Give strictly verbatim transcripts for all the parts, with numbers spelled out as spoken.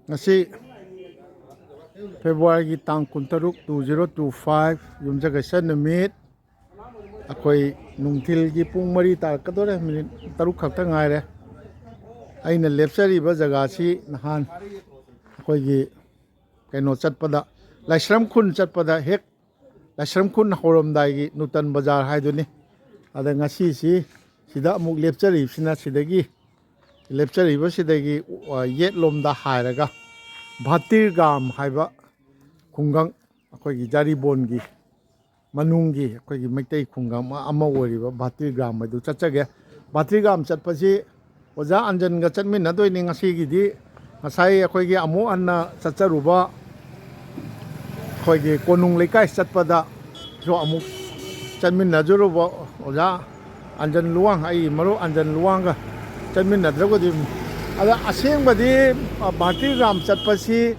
ꯉꯁꯤ ꯐꯦꯕ꯭ꯔꯨꯋꯥꯔꯤꯒꯤ ꯇꯥꯡ ꯀꯨꯟꯇꯔꯨꯛ, two zero two five, ꯌꯨꯝꯁꯀꯩꯁ ꯅꯨꯃꯤꯠ꯫ ꯑꯩꯈꯣꯏ ꯅꯨꯡꯊꯤꯜꯒꯤ ꯄꯨꯡ ꯃꯔꯤ ꯇꯥꯔꯛꯀꯗꯧꯔꯦ, ꯃꯤꯅꯤꯠ ꯇꯔꯨꯛ ꯈꯛꯇ ꯉꯥꯏꯔꯦ꯫ ꯑꯩꯅ ꯂꯦꯞꯆꯔꯤꯕ ꯖꯒꯥꯁꯤ ꯅꯍꯥꯟ ꯑꯩꯈꯣꯏꯒꯤ ꯀꯩꯅꯣ ꯆꯠꯄꯗ, ꯂꯥꯏꯁ꯭ꯔꯝ ꯈꯨꯟ ꯆꯠꯄꯗ ꯍꯦꯛ ꯂꯥꯏꯁ꯭ꯔꯝ ꯈꯨꯟ ꯍꯧꯔꯝꯗꯥꯏꯒꯤ ꯅꯨꯇꯟ ꯕꯖꯥꯔ ꯍꯥꯏꯗꯨꯅꯤ꯫ ꯑꯗ ꯉꯁꯤꯁꯤ ꯁꯤꯗ ꯑꯃꯨꯛ ꯂꯦꯞꯆꯔꯤꯕꯁꯤꯅ, ꯁꯤꯗꯒꯤ ꯂꯦꯞꯆꯔꯤꯕꯁꯤꯗꯒꯤ, ꯑ, ꯌꯦꯠꯂꯣꯝꯗ ꯍꯥꯏꯔꯒ ꯚꯥꯇꯤꯔꯒ꯭ꯔꯥꯝ ꯍꯥꯏꯕ ꯈꯨꯡꯒꯪ, ꯑꯩꯈꯣꯏꯒꯤ ꯖꯥꯔꯤꯕꯣꯟꯒꯤ ꯃꯅꯨꯡꯒꯤ ꯑꯩꯈꯣꯏꯒꯤ ꯃꯩꯇꯩ ꯈꯨꯡꯒꯪ ꯑꯃ ꯑꯣꯏꯔꯤꯕ ꯚꯥꯇꯤꯔꯒ꯭ꯔꯥꯝ ꯍꯥꯏꯗꯨ ꯆꯠꯆꯒꯦ꯫ ꯚꯥꯇꯤꯔꯒ꯭ꯔꯥꯝ ꯆꯠꯄꯁꯤ ꯑꯣꯖꯥ ꯑꯟꯖꯟꯒ ꯆꯠꯃꯤꯟꯅꯗꯣꯏꯅꯤ ꯉꯁꯤꯒꯤꯗꯤ꯫ ꯉꯁꯥꯏ ꯑꯩꯈꯣꯏꯒꯤ ꯑꯃꯨꯛ ꯍꯟꯅ ꯆꯠꯆꯔꯨꯕ ꯑꯩꯈꯣꯏꯒꯤ ꯀꯣꯅꯨꯡ ꯂꯩꯀꯥꯏ ꯆꯠꯄꯗꯁꯨ ꯑꯃꯨꯛ ꯆꯠꯃꯤꯟꯅꯖꯔꯨꯕ ꯑꯣꯖꯥ ꯑꯟꯖꯟ ꯂꯨꯋꯥꯡ, ꯑꯩ ꯃꯔꯨꯞ ꯑꯟꯖꯟ ꯂꯨꯋꯥꯡꯒ ꯆꯠꯃꯤꯟꯅꯗ꯭ꯔꯒꯗꯤ꯫ ꯑꯗ ꯑꯁꯦꯡꯕꯗꯤ, ꯑ, ꯚꯥꯇꯤꯔꯒ꯭ꯔꯥꯝ ꯆꯠꯄꯁꯤ,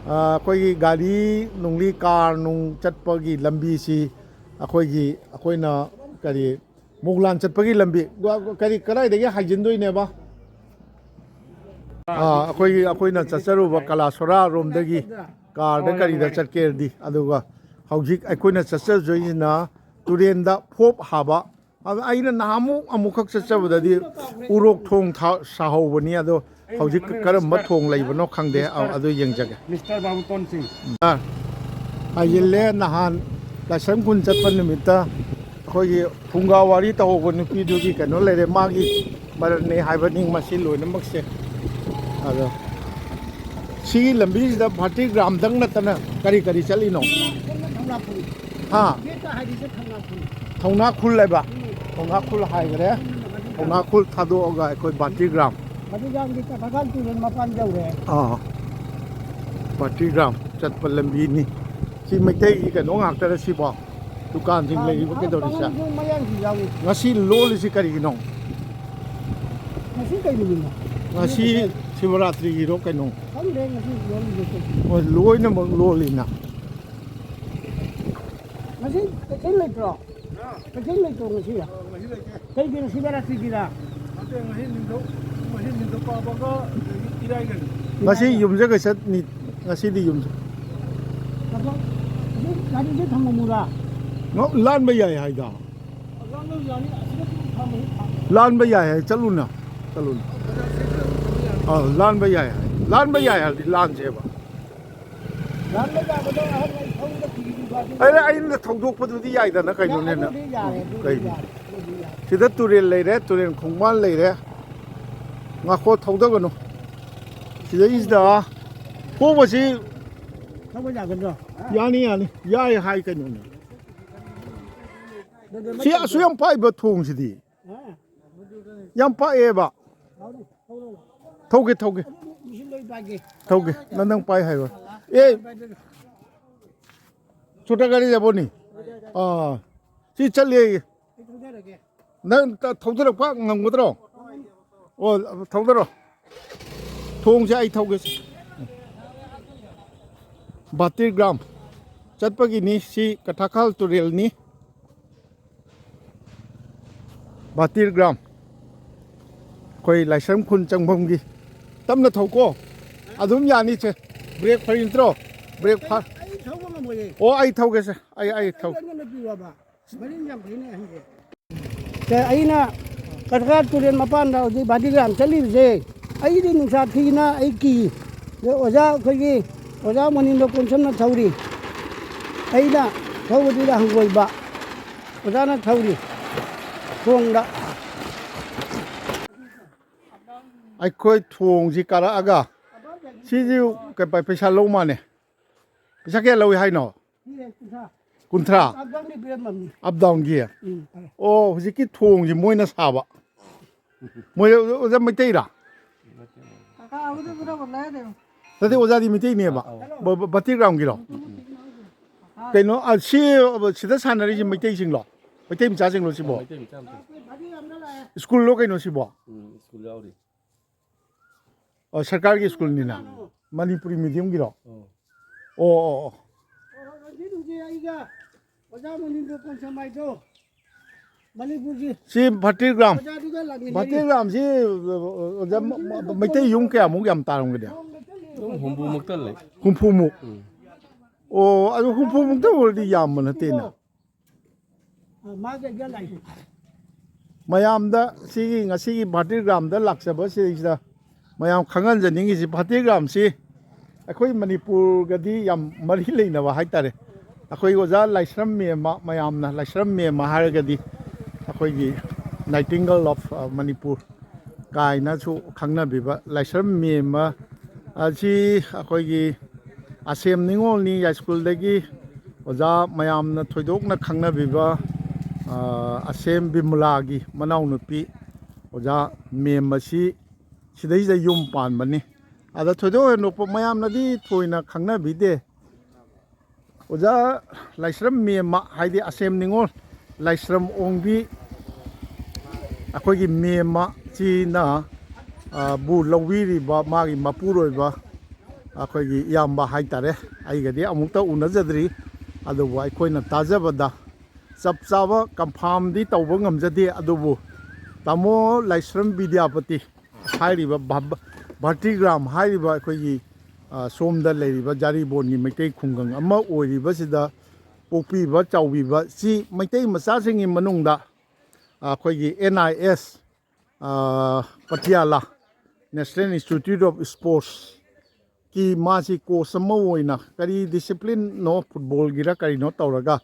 ꯑ, ꯑꯩꯈꯣꯏꯒꯤ ꯒꯥꯔꯤ ꯅꯨꯡꯂꯤ, ꯀꯥꯔ ꯅꯨꯡ ꯆꯠꯄꯒꯤ ꯂꯝꯕꯤꯁꯤ ꯑꯩꯈꯣꯏꯒꯤ, ꯑꯩꯈꯣꯏꯅ ꯀꯔꯤ, ꯃꯨꯒꯂꯥꯟ ꯆꯠꯄꯒꯤ ꯂꯝꯕꯤ, ꯀꯔꯤ, ꯀꯗꯥꯏꯗꯒꯤ ꯍꯥꯏꯖꯤꯟꯗꯣꯏꯅꯦꯕ? ꯑꯥ, ꯑꯩꯈꯣꯏꯒꯤ, ꯑꯩꯈꯣꯏꯅ ꯆꯠꯆꯔꯨꯕ ꯀꯂꯥꯁꯣꯔꯥ ꯔꯣꯝꯗꯒꯤ ꯀꯥꯔꯗ ꯀꯔꯤꯗ ꯆꯠꯀꯦꯗꯤ, ꯑꯗꯨꯒ ꯍꯧꯖꯤꯛ ꯑꯩꯈꯣꯏꯅ ꯆꯠꯆꯗꯣꯏꯁꯤꯅ ꯇꯨꯔꯦꯟꯗ ꯐꯣꯞ ꯍꯥꯕ꯫ ꯑꯗ ꯑꯩꯅ ꯅꯍꯥꯟꯃꯨꯛ ꯑꯃꯨꯛꯈꯛ ꯆꯠꯆꯕꯗꯗꯤ ꯎꯔꯣꯛ ꯊꯣꯡ ꯊꯥ-, ꯁꯥꯍꯧꯕꯅꯤ, ꯑꯗꯣ ꯍꯧꯖꯤꯛ ꯀꯔꯝꯕ ꯊꯣꯡ ꯂꯩꯕꯅꯣ ꯈꯪꯗꯦ꯫ ꯑ, ꯑꯗꯨ ꯌꯦꯡꯖꯒꯦ꯫ ꯃꯤꯁꯇꯔ ꯕꯥꯕꯨꯇꯣꯟ ꯁꯤꯡ꯫ ꯑꯥ, ꯍꯥꯏꯖꯤꯜꯂꯦ꯫ ꯅꯍꯥꯟ ꯂꯥꯏꯁ꯭ꯔꯝ ꯈꯨꯟ ꯆꯠꯄ ꯅꯨꯃꯤꯠꯇ ꯑꯩꯈꯣꯏꯒꯤ ꯐꯨꯡꯒꯥ ꯋꯥꯔꯤ ꯇꯧꯍꯧꯕ ꯅꯨꯄꯤꯗꯨꯒꯤ ꯀꯩꯅꯣ ꯂꯩꯔꯦ, ꯃꯥꯒꯤ ꯃꯔꯜꯅꯤ ꯍꯥꯏꯕꯅꯤ ꯃꯁꯤ ꯂꯣꯏꯅꯃꯛꯁꯦ꯫ ꯑꯗꯣ ꯁꯤꯒꯤ ꯂꯝꯕꯤꯁꯤꯗ ꯚꯥꯇꯤꯔꯒ꯭ꯔꯥꯝꯗꯪ ꯅꯠꯇꯅ ꯀꯔꯤ ꯀꯔꯤ ꯆꯠꯂꯤꯅꯣ? ꯊꯧꯅꯥ ꯈꯨꯜ꯫ ꯍꯥ? ꯒꯦꯠꯇ ꯍꯥꯏꯔꯤꯁꯦ ꯊꯧꯅꯥ ꯈꯨꯜ꯫ ꯊꯧꯅꯥ ꯈꯨꯜ ꯍꯥꯏꯕ? ꯎꯝ꯫ ꯊꯧꯅꯥ ꯈꯨꯜ ꯍꯥꯏꯈ꯭ꯔꯦ꯫ ꯎꯝ, ꯊꯧꯅꯥ ꯈꯨꯜ ꯊꯥꯗꯣꯛꯑꯒ ꯑꯩꯈꯣꯏ ꯚꯥꯇꯤꯔꯒ꯭ꯔꯥꯝ꯫ ꯃꯗꯨꯒꯤ ꯇꯈꯥꯜ ꯇꯨꯔꯦꯜ ꯃꯄꯥꯟ ꯌꯧꯔꯦ꯫ ꯑꯥ, ꯚꯥꯇꯤꯔꯒ꯭ꯔꯥꯝ ꯆꯠꯄ ꯂꯝꯕꯤꯅꯤ꯫ ꯁꯤ ꯃꯩꯇꯩꯒꯤ ꯀꯩꯅꯣ ꯉꯥꯛꯇꯔ ꯁꯤꯕꯣ? ꯗꯨꯀꯥꯟꯁꯤꯡ ꯑꯥ, ꯂꯩꯔꯤꯕ ꯑꯥ, ꯀꯩꯗꯧꯔꯤꯁꯦ? ꯄꯥꯉꯜꯁꯨ ꯃꯌꯥꯡꯁꯨ ꯌꯥꯎꯏ꯫ ꯉꯁꯤ ꯂꯣꯜꯂꯤꯁꯤ ꯀꯔꯤꯒꯤꯅꯣ? ꯉꯁꯤ ꯀꯩ ꯅꯨꯃꯤꯠꯅꯣ? ꯉꯁꯤ ꯁꯤꯕꯔꯥꯇ꯭ꯔꯤꯒꯤꯔꯣ ꯀꯩꯅꯣ? ꯈꯪꯗꯦ ꯉꯁꯤ ꯂꯣꯜꯂꯤꯁꯦ ꯀꯩ꯫ ꯍꯣꯏ, ꯂꯣꯏꯅꯃꯛ ꯂꯣꯜꯂꯤꯅ꯫ ꯉꯁꯤ ꯀꯩꯊꯦꯜ ꯂꯩꯇ꯭ꯔꯣ? ꯀꯩꯊꯦꯜ ꯂꯩꯇ꯭ꯔꯣ ꯉꯁꯤ? ꯉꯁꯤ ꯂꯩꯇꯦ꯫ ꯀꯩꯒꯤꯅꯣ, ꯁꯤꯕꯔꯥꯇ꯭ꯔꯤꯒꯤꯔ? ꯅꯠꯇꯦ, ꯉꯁꯤ ꯅꯤꯡꯊꯧ, ꯉꯁꯤ ꯅꯤꯡꯊꯧꯀꯥꯕꯒ ꯑꯗꯒꯤ ꯏꯔꯥꯏꯒꯅꯤ꯫ ꯉꯁꯤ ꯌꯨꯝꯁꯦ ꯀꯩ ꯆꯠꯅꯤ? ꯉꯁꯤꯗꯤ ꯌꯨꯝꯁꯦ꯫ ꯑꯗꯣ ꯑꯗꯨꯝ ꯒꯥꯔꯤꯁꯦ ꯊꯝꯃꯝꯃꯨꯔꯥ? ꯉ-, ꯂꯥꯟꯕ ꯌꯥꯏ ꯍꯥꯏꯗ꯫ ꯂꯥꯟꯕ ꯌꯥꯅꯤ, ꯑꯁꯤꯗ ꯑꯗꯨꯝ ꯊꯝꯃꯨ꯫ ꯂꯥꯟꯕ ꯌꯥꯏ ꯍꯥꯏ, ꯆꯠꯂꯨꯅ꯫ ꯆꯠꯂꯨꯅ꯫ ꯕꯖꯥꯔ ꯁꯦꯠꯇ ꯑꯗꯨꯝ ꯊꯝꯕ ꯌꯥꯅꯤ꯫ ꯑꯥ, ꯂꯥꯟꯕ ꯌꯥꯏ ꯍꯥꯏ꯫ ꯂꯥꯟꯕ ꯌꯥꯏ ꯍꯥꯏꯔꯗꯤ ꯂꯥꯟꯁꯦꯕ꯫ ꯂꯥꯟꯕ ꯌꯥꯒꯗ꯭ꯔꯣ? ꯑꯍꯟ ꯑꯩ ꯊꯧꯕꯗ ꯀꯤꯔꯤ ꯀꯤꯔꯤ ꯕꯥꯗꯤ ꯑꯩꯅ, ꯑꯩꯅ ꯊꯧꯗꯣꯛꯄꯗꯨꯗꯤ ꯌꯥꯏꯗꯅ ꯀꯩꯅꯣꯅꯦꯅ꯫ ꯑꯗꯨꯗꯤ ꯌꯥꯔꯦ, ꯑꯗꯨꯗꯤ ꯀꯩꯅꯣ? ꯌꯥꯔꯦ, ꯑꯗꯨꯗꯤ ꯌꯥꯔꯦ꯫ ꯁꯤꯗ ꯇꯨꯔꯦꯜ ꯂꯩꯔꯦ, ꯇꯨꯔꯦꯜ ꯈꯣꯡꯕꯥꯟ ꯂꯩꯔꯦ꯫ ꯉꯥꯛꯈꯣ, ꯊꯧꯗꯒꯅꯨ꯫ ꯁꯤꯗꯩꯁꯤꯗ ꯊꯣꯡꯕꯁꯤ ꯊꯧꯕ ꯌꯥꯒꯗ꯭ꯔꯣ? ꯌꯥꯅꯤ, ꯌꯥꯅꯤ꯫ ꯌꯥꯏ ꯍꯥꯏ ꯀꯩꯅꯣꯅꯦ꯫ ꯑꯗꯨꯗꯤ ꯁꯤ ꯑꯁꯨꯛ ꯌꯥꯝ ꯄꯥꯛꯏꯕ ꯊꯣꯡꯁꯤꯗꯤ꯫ ꯍꯥ? ꯌꯥꯝ ꯄꯥꯛꯑꯦꯕ꯫ ꯊꯧꯔꯣ, ꯊꯧꯔꯣ꯫ ꯊꯧꯒꯦ, ꯊꯧꯒꯦ꯫ ꯑꯗꯨ ꯃꯤꯁꯤꯟ ꯂꯣꯏ ꯄꯥꯏꯒꯦ꯫ ꯊꯧꯒꯦ꯫ ꯅꯪ, ꯅꯪ ꯄꯥꯏ ꯍꯥꯏꯔꯣ꯫ ꯑꯦ, ꯄꯥꯏ, ꯄꯥꯏ, ꯄꯥꯏ꯫ ꯁꯣꯇꯥ ꯒꯥꯔꯤ ꯌꯥꯕꯣꯅꯤ? ꯑꯥ, ꯁꯤ ꯆꯠꯂꯦ꯫ ꯑꯩ ꯊꯧꯖꯔꯒꯦ꯫ ꯅꯪ ꯊ-, ꯊꯧꯖꯔꯛꯄ ꯉꯝꯒꯗ꯭ꯔꯣ? ꯑꯣ, ꯊꯧꯖꯔꯣ꯫ ꯊꯣꯡꯁꯦ ꯑꯩ ꯊꯧꯒꯦꯁꯦ꯫ ꯕꯥꯇꯤꯔ ꯒ꯭ꯔꯥꯝ ꯆꯠꯄꯒꯤꯅꯤ꯫ ꯁꯤ ꯀꯊꯥꯈꯥꯜ ꯇꯨꯔꯦꯜꯅꯤ꯫ ꯕꯥꯇꯤꯔ ꯒ꯭ꯔꯥꯝ꯫ ꯑꯩꯈꯣꯏ ꯂꯥꯏꯁ꯭ꯔꯝ ꯈꯨꯟ ꯆꯪꯐꯝꯒꯤ꯫ ꯇꯞꯅ ꯊꯧꯀꯣ꯫ ꯑꯗꯨꯝ ꯌꯥꯅꯤ ꯁꯦ꯫ ꯕ꯭ꯔꯦꯛ ꯐꯔꯤ ꯅꯠꯇ꯭ꯔꯣ? ꯕ꯭ꯔꯦꯛ ꯐ-, ꯑꯩ ꯊꯧꯕ ꯉꯝꯃꯣꯏꯌꯦ꯫ ꯑꯣ, ꯑꯩ ꯊꯧꯒꯦꯁꯦ꯫ ꯑꯩ, ꯑꯩ ꯊꯧ-, ꯑꯩꯉꯣꯟꯗ ꯄꯤꯌꯣꯕ꯫ ꯃꯔꯤꯟ ꯌꯥꯝ ꯐꯩꯅꯦ ꯑꯍꯟꯁꯦ꯫ ꯁꯦ, ꯑꯩꯅ ꯀꯊꯥꯈꯥꯜ ꯇꯨꯔꯦꯜ ꯃꯄꯥꯟꯗ ꯍꯧꯖꯤꯛ ꯕꯥꯇꯤꯔ ꯒ꯭ꯔꯥꯝ ꯆꯠꯂꯤꯕꯁꯦ, ꯑꯩꯗꯤ ꯅꯨꯡꯁꯥ ꯊꯤꯅ ꯑꯩ ꯀꯤ꯫ ꯑꯗꯣ ꯑꯣꯖꯥ ꯑꯩꯈꯣꯏꯒꯤ ꯑꯣꯖꯥ ꯃꯣꯅꯤꯟꯗ꯭ꯔꯣ ꯀꯣꯟꯁꯝꯅ ꯊꯧꯔꯤ꯫ ꯑꯩꯅ ꯊꯧꯕꯗꯨꯗ ꯍꯪꯒꯣꯏꯕ꯫ ꯑꯣꯖꯥꯅ ꯊꯧꯔꯤ꯫ ꯊꯣꯡꯗ꯫ ꯑꯩꯈꯣꯏ ꯊꯣꯡꯁꯤ ꯀꯥꯔꯛꯑꯒ ꯁꯤꯁꯨ ꯀꯩ-, ꯄꯩꯁꯥ ꯂꯧ ꯃꯥꯅꯦ꯫ ꯄꯩꯁꯥ ꯀꯌꯥ ꯂꯧꯏ ꯍꯥꯏꯅꯣ? ꯀꯨꯟꯊ꯭ꯔꯥ꯫ ꯑꯞ ꯗꯥꯎꯟꯒꯤ? ꯎꯝ, ꯐꯔꯦ꯫ ꯑꯣ, ꯍꯧꯖꯤꯛꯀꯤ ꯊꯣꯡꯁꯤ ꯃꯣꯏꯅ ꯁꯥꯕ꯫ ꯃꯣꯏ ꯑꯣꯖꯥ ꯃꯩꯇꯩꯔꯥ? ꯅꯠꯇꯦ, ꯑꯣꯖꯥꯗꯤ ꯃꯩꯇꯩꯅꯦꯕ꯫ ꯑꯧ꯫ ꯕ-, ꯕ-, ꯕꯥꯇꯤꯔ ꯒ꯭ꯔꯥꯝꯒꯤꯔꯣ? ꯀꯩꯅꯣ, ꯑ, ꯁꯤ, ꯑ, ꯁꯤꯗ ꯁꯥꯟꯅꯔꯤꯁꯦ ꯃꯩꯇꯩꯁꯤꯡꯂꯣ? ꯃꯩꯇꯩ ꯃꯆꯥꯁꯤꯡꯂꯣ ꯁꯤꯕꯣ? ꯃꯩꯇꯩ ꯃꯆꯥ ꯃꯆꯥ꯫ ꯁ꯭ꯀꯨꯜꯂꯣ ꯀꯩꯅꯣ ꯁꯤꯕꯣ? ꯎꯝ, ꯁ꯭ꯀꯨꯜ ꯌꯥꯎꯔꯤ꯫ ꯑꯣ, ꯁꯔꯀꯥꯔꯒꯤ ꯁ꯭ꯀꯨꯜꯅꯤꯅ? ꯃꯅꯤꯄꯨꯔꯤ ꯃꯤꯗꯤꯌꯝꯒꯤꯔꯣ? ꯑꯣ꯫ ꯑꯣ, ꯑꯣ, ꯑꯣ꯫ ꯑꯣ, ꯍꯧꯖꯤꯛ ꯍꯧꯖꯤꯛ ꯑꯩꯒ ꯑꯣꯖꯥ ꯃꯅꯤꯟꯗ꯭ꯔꯣ ꯀꯣꯟꯁꯝ ꯍꯥꯏꯗꯣ꯫ ꯃꯅꯤꯄꯨꯔꯒꯤ ꯁꯤ ꯚꯥꯔꯇꯤꯒ꯭ꯔꯥꯝ꯫ ꯑꯣꯖꯥꯗꯨꯒ ꯂꯥꯛꯃꯤꯟꯅꯔꯤ꯫ ꯚꯥꯔꯇꯤꯒ꯭ꯔꯥꯝꯁꯤ, ꯑꯣꯖꯥ, ꯃꯩꯇꯩ ꯌꯨꯝ ꯀꯌꯥꯃꯨꯛ ꯌꯥꯝ ꯇꯥꯔꯝꯒꯅꯤ? ꯑꯗꯨꯝ ꯍꯨꯝꯐꯨꯃꯨꯛꯇ ꯂꯩ꯫ ꯍꯨꯝꯐꯨꯃꯨꯛ? ꯎꯝ꯫ ꯑꯣ, ꯑꯗꯨ ꯍꯨꯝꯐꯨꯃꯨꯛꯇ ꯑꯣꯏꯔꯗꯤ ꯌꯥꯝꯕ ꯅꯠꯇꯦꯅ꯫ ꯑ, ꯃꯥꯒ ꯑꯩꯒ ꯂꯥꯛꯏ꯫ ꯃꯌꯥꯝꯗ ꯁꯤꯒꯤ ꯉꯁꯤꯒꯤ ꯚꯥꯔꯇꯤꯒ꯭ꯔꯥꯝꯗ ꯂꯥꯛꯆꯕꯁꯤꯗꯩꯁꯤꯗ ꯃꯌꯥꯝ ꯈꯪꯍꯟꯖꯅꯤꯡꯉꯤꯁꯤ, ꯚꯥꯔꯇꯤꯒ꯭ꯔꯥꯝꯁꯤ ꯑꯩꯈꯣꯏ ꯃꯅꯤꯄꯨꯔꯒꯗꯤ ꯌꯥꯝ ꯃꯔꯤ ꯂꯩꯅꯕ ꯍꯥꯏꯇꯥꯔꯦ꯫ ꯑꯩꯈꯣꯏ ꯑꯣꯖꯥ ꯂꯥꯏꯁ꯭ꯔꯝ ꯃꯦꯝꯃ, ꯃꯌꯥꯝꯅ ꯂꯥꯏꯁ꯭ꯔꯝ ꯃꯦꯝꯃ ꯍꯥꯏꯔꯒꯗꯤ ꯑꯩꯈꯣꯏꯒꯤ Nightingale of, ꯑ, Manipur ꯀꯥꯏꯅꯁꯨ ꯈꯪꯅꯕꯤꯕ ꯂꯥꯏꯁ꯭ꯔꯝ ꯃꯦꯝꯃ ꯑꯁꯤ ꯑꯩꯈꯣꯏꯒꯤ ꯑꯁꯦꯝ ꯅꯤꯉꯣꯜꯅꯤ ꯌꯥꯏꯁ꯭ꯀꯨꯜꯗꯒꯤ ꯑꯣꯖꯥ ꯃꯌꯥꯝꯅ ꯊꯣꯏꯗꯣꯛꯅ ꯈꯪꯅꯕꯤꯕ, ꯑ, ꯑꯁꯦꯝ ꯕꯤꯃꯂꯥꯒꯤ ꯃꯅꯥꯎꯅꯨꯄꯤ ꯑꯣꯖꯥ ꯃꯦꯝ ꯑꯁꯤ ꯁꯤꯗꯩꯁꯤꯗ ꯌꯨꯝ ꯄꯥꯟꯕꯅꯤ꯫ ꯑꯗ ꯊꯣꯏꯗꯣꯛ ꯍꯦꯟꯗꯣꯛꯄ ꯃꯌꯥꯝꯅꯗꯤ ꯊꯣꯏꯅ ꯈꯪꯅꯕꯤꯗꯦ꯫ ꯑꯣꯖꯥ ꯂꯥꯏꯁ꯭ꯔꯝ ꯃꯦꯝꯃ ꯍꯥꯏꯗꯤ ꯑꯁꯦꯝ ꯅꯤꯉꯣꯜ ꯂꯥꯏꯁ꯭ꯔꯝ ꯑꯣꯡꯕꯤ ꯑꯩꯈꯣꯏꯒꯤ ꯃꯦꯝꯃ ꯁꯤꯅ, ꯑ, ꯕꯨ ꯂꯧꯕꯤꯔꯤꯕ ꯃꯥꯒꯤ ꯃꯄꯨꯔꯣꯏꯕ ꯑꯩꯈꯣꯏꯒꯤ ꯏꯌꯥꯝꯕ ꯍꯥꯏꯇꯥꯔꯦ, ꯑꯩꯒꯗꯤ ꯑꯃꯨꯛꯇ ꯎꯅꯖꯗ꯭ꯔꯤ, ꯑꯗꯨꯕꯨ ꯑꯩꯈꯣꯏꯅ ꯇꯥꯖꯕꯗ ꯆꯞ ꯆꯥꯕ ꯀꯟꯐꯥꯝꯗꯤ ꯇꯧꯕ ꯉꯝꯖꯗꯦ, ꯑꯗꯨꯕꯨ ꯇꯥꯃꯣ ꯂꯥꯏꯁ꯭ꯔꯝ ꯕꯤꯗ꯭ꯌꯥꯄꯇꯤ ꯍꯥꯏꯔꯤꯕ ꯚ-, ꯚꯥꯔꯇꯤꯒ꯭ꯔꯥꯝ ꯍꯥꯏꯔꯤꯕ ꯑꯩꯈꯣꯏꯒꯤ, ꯑ, ꯁꯣꯝꯗ ꯂꯩꯔꯤꯕ ꯖꯥꯔꯤꯕꯣꯟꯒꯤ ꯃꯩꯇꯩ ꯈꯨꯡꯒꯪ ꯑꯃ ꯑꯣꯏꯔꯤꯕꯁꯤꯗ ꯄꯣꯛꯄꯤꯕ ꯆꯥꯎꯕꯤꯕ ꯁꯤ ꯃꯩꯇꯩ ꯃꯆꯥꯁꯤꯡꯒꯤ ꯃꯅꯨꯡꯗ, ꯑ, ꯑꯩꯈꯣꯏꯒꯤ N I S, ꯑ, ꯄꯇꯤꯌꯥꯂꯥ National Institute of Sports ꯀꯤ ꯃꯥꯁꯤ coach ꯑꯃ ꯑꯣꯏꯅ ꯀꯔꯤ discipline ꯅꯣ, football ꯒꯤꯔ ꯀꯔꯤꯅꯣ ꯇꯧꯔꯒ